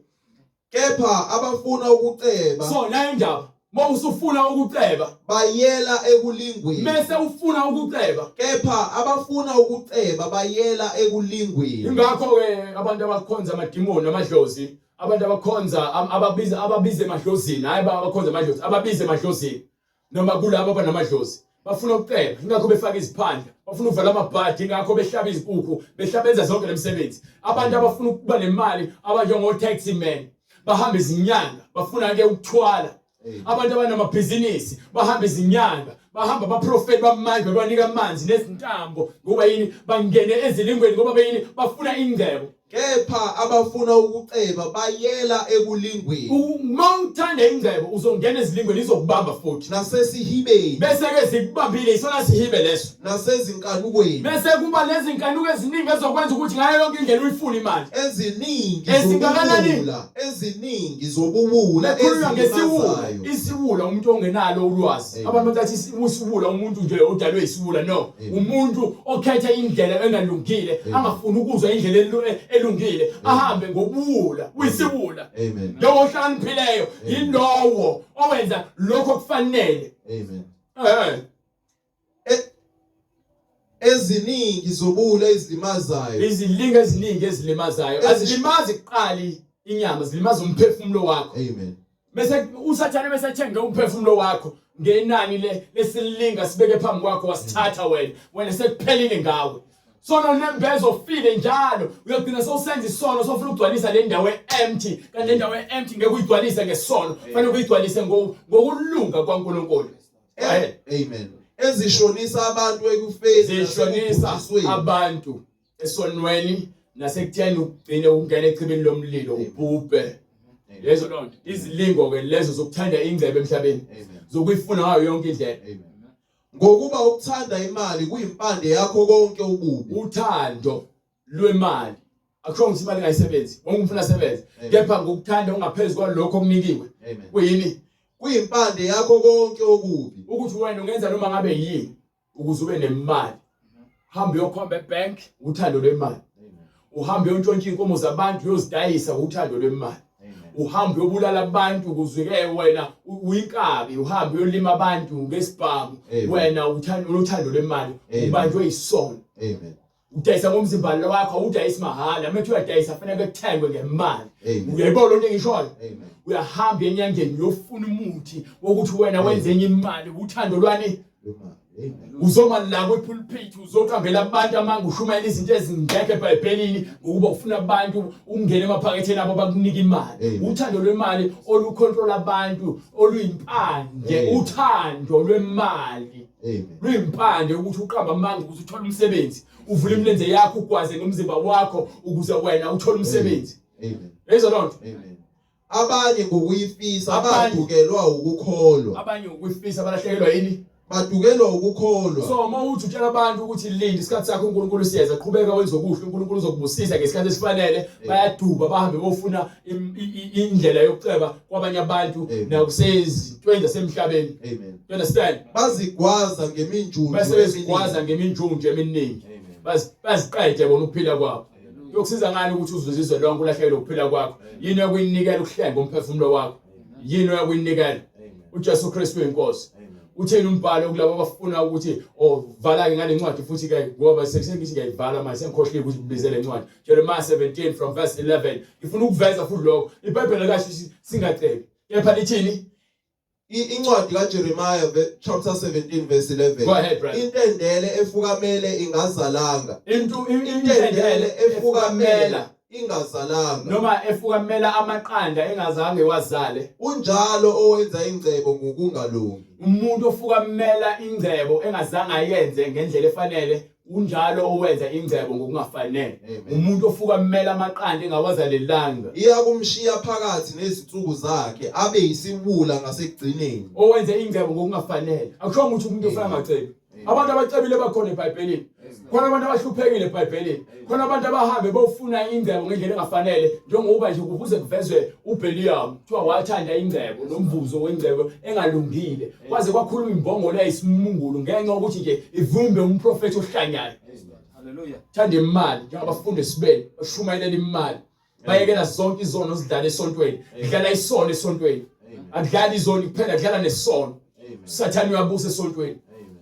Kepha abafuna ukuceba So nayo indaba uma usufuna ukuceba bayela ekulingweni. Mese ufuna ukuceba. Kepha abafuna ukuceba bayela ekulingweni. Ingakho ke abantu abakhonza amadimoni namadlozi, abantu abakhonza ababiza ababiza emadlozini, hayi abakhonza amadlozi, ababiza emadlozini. noma kulabo abanamadlozi bafuna ukuceba ingakho befaka iziphandla bafuna ukuvala amabhadi ingakho behlaba izinkukhu behlabenza zonke lemisebenzi abantu abafuna ukuba nemali abanjengo taxi man bahamba izinyanga bafuna ke ukuthwala abantu abanamabhizinisi bahamba izinyanga bahamba abaprofeti bamanje babanika amanzi nezintambo ngoba yini bangene ezilingweni ngoba beyini bafuna ingcebo Kepha abafuna ukuceba bayela ekulingweni. Uma uthanda ingcebo uzongena ezilingweni izokubamba futhi. Nasesihibeni. Bese ke zikubambile isona sihibe leso. Nasezinkanukweni. Bese kuba nezinkanuko eziningi ezokwenza ukuthi ngayo yonke indlela uyifune imali. Eziningi ezingakanani? Eziningi zobuwula ezilimazayo. Isiwula umuntu ongenalo ulwazi. Abantu bathi isiwula umuntu nje odalwe isiwula no. Umuntu okhetha indlela engalungile angafuni ukuzwa indlela elungile ahambe ngobuwula uyisiwula. Amen. Lowo ohlakaniphileyo yilowo owenza lokho kufanele. Amen. Eh. E, Eziningi zobuwula ezilimazayo. Izilingo eziningi ezilimazayo. Azilimazi kuqali inyama, zilimaza umphefumulo wakho. Amen. Bese uSathane bese ethenge umphefumulo wakho ngenani le lesilinga sibeke phambi kwakho wasithatha wena. Wena sekuphelile ngawe. Sono nembeza ofile njalo uyogcina sowusenza isono sofuna ukugcwalisa le ndawo empty kanti le ndawo empty ngeke uyigcwalise ngesono fanele uyigcwalise ngokulunga kwaNkulunkulu. Amen. Ezishonisa abantu ekufeni zishonisa abantu esonweni nasekutheni ugcine ungena echibini lomlilo ubhubhe. Lezo lonto izilingo ke lezo zokuthanda ingcebo emhlabeni zokuyifuna ngayo yonke indlela. Ngokuba ukuthanda imali kuyimpande yakho konke ububi. Uthando lwemali akusho ukuthi imali ingayisebenzi wonke umuntu asebenze kepha ngokuthanda ongaphezu kwalokho okunikiwe kuyini kuyimpande yakho konke okubi ukuthi wena ungenza noma ngabe yini ukuze ube nemali hamba uyokhomba ebank uthando lwemali uhambe uyontshontsha inkomo zabantu uyozidayisa uthando lwemali uhambe uyobulala abantu ukuze ke wena uyinkabi uhambe uyolima abantu ngesibhamu wena uthando uthando lwemali ubanjwe isono amen udayisa ngomzimba lo wakho awudayisi mahhala uma uthi uyadayisa fanele kuthengwe ngemali uyayibona lento engishoyo uyahamba enyangeni uyofuna umuthi wokuthi wena wenze enye imali uthando lwani uzoma la kwipulpit uzoqambela abantu amanga ushumayela izinto ezingekho eBhayibhelini ngokuba ufuna abantu ukungena emaphaketheni abo bakunika imali uthando lwemali olucontrol abantu oluyimpande uthando lwemali luyimpande ukuthi uqamba amanga ukuthi uthole umsebenzi uvule imilenze yakho ugwaze ngomzimba wakho ukuze wena uthole umsebenzi amen lezo lonto amen abanye ngokuyifisa badukelwa ukukholwa abanye ngokuyifisa balahlekelwa yini badukelwa ukukholwa so uma uthi utshela abantu ukuthi linda isikhathi sakho uNkulunkulu siyeza qhubeka wenze okuhle uNkulunkulu uzokubusisa ngesikhathi esifanele bayaduba bahambe bofuna indlela yokuceba kwabanye abantu nakusezintweni zasemhlabeni amen you understand bazigwaza ngeminjunju bese bezigwaza ngeminjunju eminingi baziqede bona ukuphila kwabo Kuyokusiza ngani ukuthi uzuzizwe lonke ulahlekelwe ukuphila kwakho? Yini oyakuyinikela ukuhlenga umphefumulo wakho? Yini oyakuyinikela? uJesu Kristu inkosi. Utheni umbhalo kulabo abafuna ukuthi oh vala ke ngale ncwadi futhi ke ngoba sengithi ngiyayivala manje sengikhohliwe ukuthi ngibize le ncwadi. Jeremiah 17 from verse 11. Ngifuna ukuveza futhi lokho. IBhayibheli kasho singacebi. Kepha lithini? Incwadi kaJeremiah chapter 17 verse 11. Go ahead, brother. Intendele efukamele ingazalanga. Into intendele efukamela ingazalanga. Noma efukamela amaqanda engazange wazale. Unjalo owenza ingcebo ngokungalungi. Umuntu ofukamela ingcebo engazange ayenze ngendlela efanele unjalo owenza ingcebo ngokungafanele umuntu ofukamela amaqanda engawazalelanga iyakumshiya phakathi nezinsuku zakhe abe yisiwula ngasekugcineni owenza ingcebo ngokungafanele akusho ukuthi umuntu ofana ngacebi abantu abacebile bakhona eBhayibhelini khona abantu abahluphekile eBhayibhelini khona abantu abahambe bofuna ingcebo ngendlela engafanele njengoba nje kubuze kuvezwe uBeliam kuthiwa wathanda ingcebo nomvuzo wengcebo engalungile kwaze kwakhuluma imbongolo eyayisimungulu ngenxa yokuthi nje ivumbe umprofethi ohlanyayo Hallelujah. Thanda imali njengabafundisi benu bashumayelela imali bayekela zonke izono zidlala esontweni dlala isono esontweni akudlali izoni kuphela kudlala nesono usathane uyabusa esontweni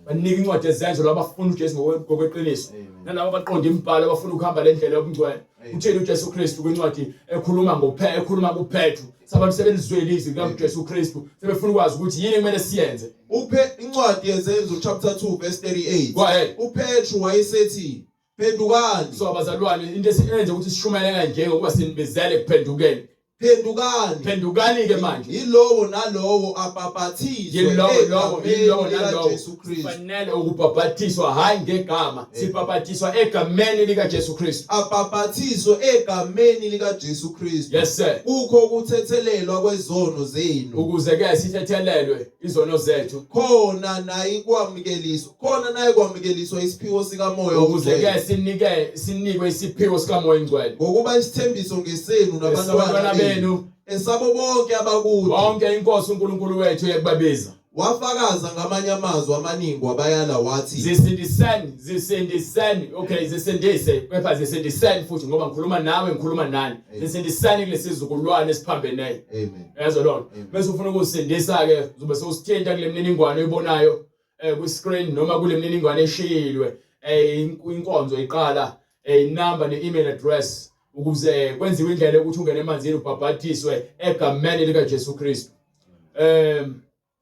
banika incwadi ezenzo laba abafuna uJesu ngokweqiniso nalabo abaqonda imibhalo abafuna ukuhamba le ndlela yobungcwele utheni uJesu Kristu kwincwadi ekhuluma ngophe ekhuluma kuPetru sabantu sebelizwele izwi likaJesu Kristu sebefuna ukwazi ukuthi yini kumele siyenze Uphe incwadi yezenzo chapter 2 verse 38 Go ahead. uPetru wayesethi phendukani so abazalwane into esiyenze ukuthi sishumayele kanje ngokuba sinibizele kuphendukeni phendukani phendukani ke manje yilowo nalowo abhabhathizwe yilowo lowo yilowo egameni nalowo likaJesu Kristu fanele ukubhabhathiswa hayi ngegama sibhabhathiswa egameni likaJesu Kristu abhabhathizwe egameni likaJesu Kristu yes sir kukho ukuthethelelwa kwezono zenu ukuze ke sithethelelwe izono zethu khona nayikwamukeliswa khona nayikwamukeliswa isiphiwo sikamoya ukuze ongcwele ke sinike sinikwe isiphiwo sikamoya ingcwele ngokuba isithembiso ngesenu nabantwana Esabantwana benu benu esabo bonke abakude bonke inkosi uNkulunkulu wethu yekubabiza wafakaza ngamanye amazwi amaningi wabayala wathi zisindiseni zisindiseni okay zisindise kepha zisindiseni futhi ngoba ngikhuluma nawe ngikhuluma nani zisindiseni kulesizukulwane esiphambeneyo amen yazo lona bese ufuna ukusindisa ke uzobe sewusithinta kule mininingwane oyibonayo eh ku screen noma kule mininingwane eshiyilwe inkonzo iqala, inamba ne-email address ukuze kwenziwe indlela yokuthi ungene emanzini ubhabhadiswe egameni likaJesu Kristu.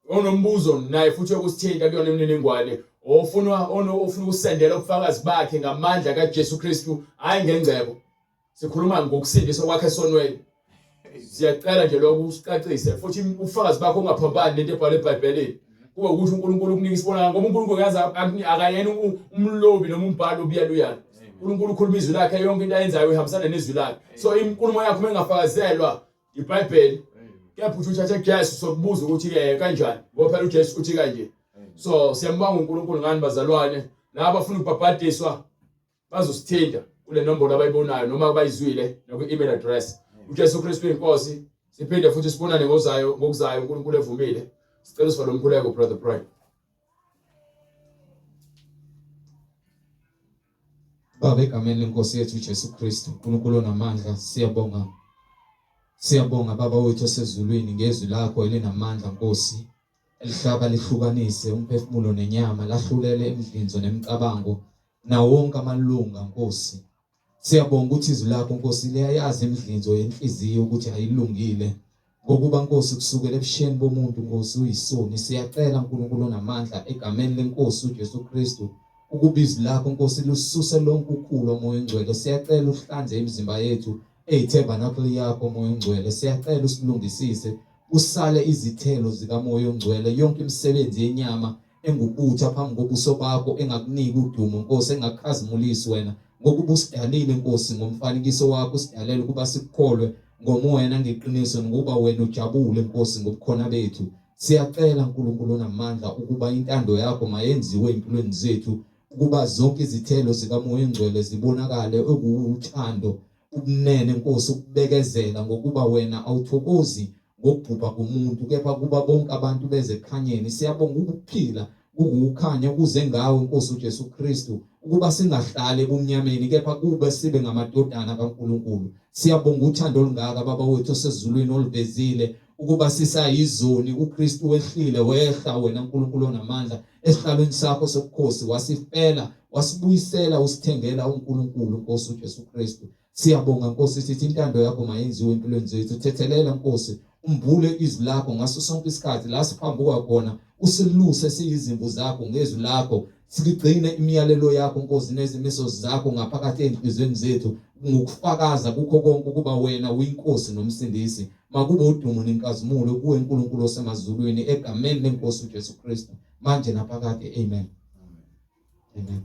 Onombuzo naye futhi yokusithinta kuyona imininingwane, ofuna ofuna ukusendela ubufakazi bakhe ngamandla kaJesu Kristu, hayi ngengcebo. Sikhuluma ngokusindiswa kwakhe esonweni. Siyacela nje lokho usicacise futhi ubufakazi bakho ungaphambani nento ebhalwe eBhayibhelini. Kube ukuthi uNkulunkulu ukunika isibonakalo ngoba uNkulunkulu uyazi akayena umlobi noma umbhali obuyaluyana. uNkulunkulu ukhuluma izwi lakhe, yonke into ayenzayo ihambisana nezwi lakhe. So inkulumo yakho uma ingafakazelwa iBhayibheli, kepha uthi uthathe kuJesu, sokubuza ukuthi ke kanjani, ngoba phela uJesu uthi kanje. So siyambonga uNkulunkulu ngani bazalwane, laba abafuna ukubhabhadiswa bazosithinta kule nombolo abayibonayo noma abayizwile nakwi-email address. UJesu Kristu inkosi. Siphinde futhi sibonane ngozayo ngokuzayo uNkulunkulu evumile. Sicela usivale umkhuleko brother Brian. Baba, egameni lenkosi yethu uJesu Kristu, uNkulunkulu onamandla, siyabonga. Siyabonga Baba wethu osezulwini ngezwi lakho elinamandla Nkosi, elihlaba lihlukanise umphefumulo nenyama, lahlulele imidlinzo nemicabango nawo wonke amalunga Nkosi. Siyabonga ukuthi izwi lakho Nkosi liyayazi imidlinzo yenhliziyo ukuthi ayilungile. Ngokuba Nkosi kusukela ebusheni bomuntu Nkosi uyisoni. Siyacela uNkulunkulu onamandla egameni lenkosi uJesu Kristu ukuba izwi lakho Nkosi lususe lonke ukhula Moya oNgcwele. Siyacela uhlanze imizimba yethu eyitabernakle yakho Moya oNgcwele. Siyacela usilungisise usale izithelo zikaMoya oNgcwele, yonke imisebenzi yenyama engubutha phambi kobuso bakho engakuniki udumo Nkosi, engakukhazimulisi wena, ngokuba usidalile Nkosi ngomfanekiso wakho, usidalele ukuba sikukholwe ngomoya nangeqiniso, ngokuba wena ujabule Nkosi ngobukhona bethu. Siyacela uNkulunkulu onamandla ukuba intando yakho mayenziwe empilweni zethu, ukuba zonke izithelo zikaMoya oNgcwele zibonakale, okuwuthando, ubunene Nkosi, ukubekezela, ngokuba wena awuthokozi ngokubhubha komuntu, kepha kuba bonke abantu beze ekukhanyeni. Siyabonga ukuphila kukukhanya ukuze ngawe Nkosi uJesu Kristu, ukuba singahlali ebumnyameni, kepha kube sibe ngamadodana kaNkulunkulu. Siyabonga uthando olungaka Baba wethu osezulwini oluvezile ukuba sisayizoni, uKristu wehlile wehla wena Nkulunkulu onamandla esihlalweni sakho sobukhosi, wasifela, wasibuyisela, usithengela uNkulunkulu Nkosi uJesu Kristu. Siyabonga Nkosi, sithi intando yakho mayenziwe empilweni zethu. Thethelela Nkosi, umbule izwi lakho ngaso sonke isikhathi la siphambuka khona, usiluse siyizimvu zakho ngezwi lakho. Sigcine imiyalelo yakho Nkosi nezimiso zakho ngaphakathi ezinhlizweni zethu ngokufakaza kukho konke ukuba wena uyinkosi nomsindisi. Makube udumo nenkazimulo kuwe uNkulunkulu osemazulwini egameni lenkosi uJesu Kristu manje naphakade. Amen. Amen.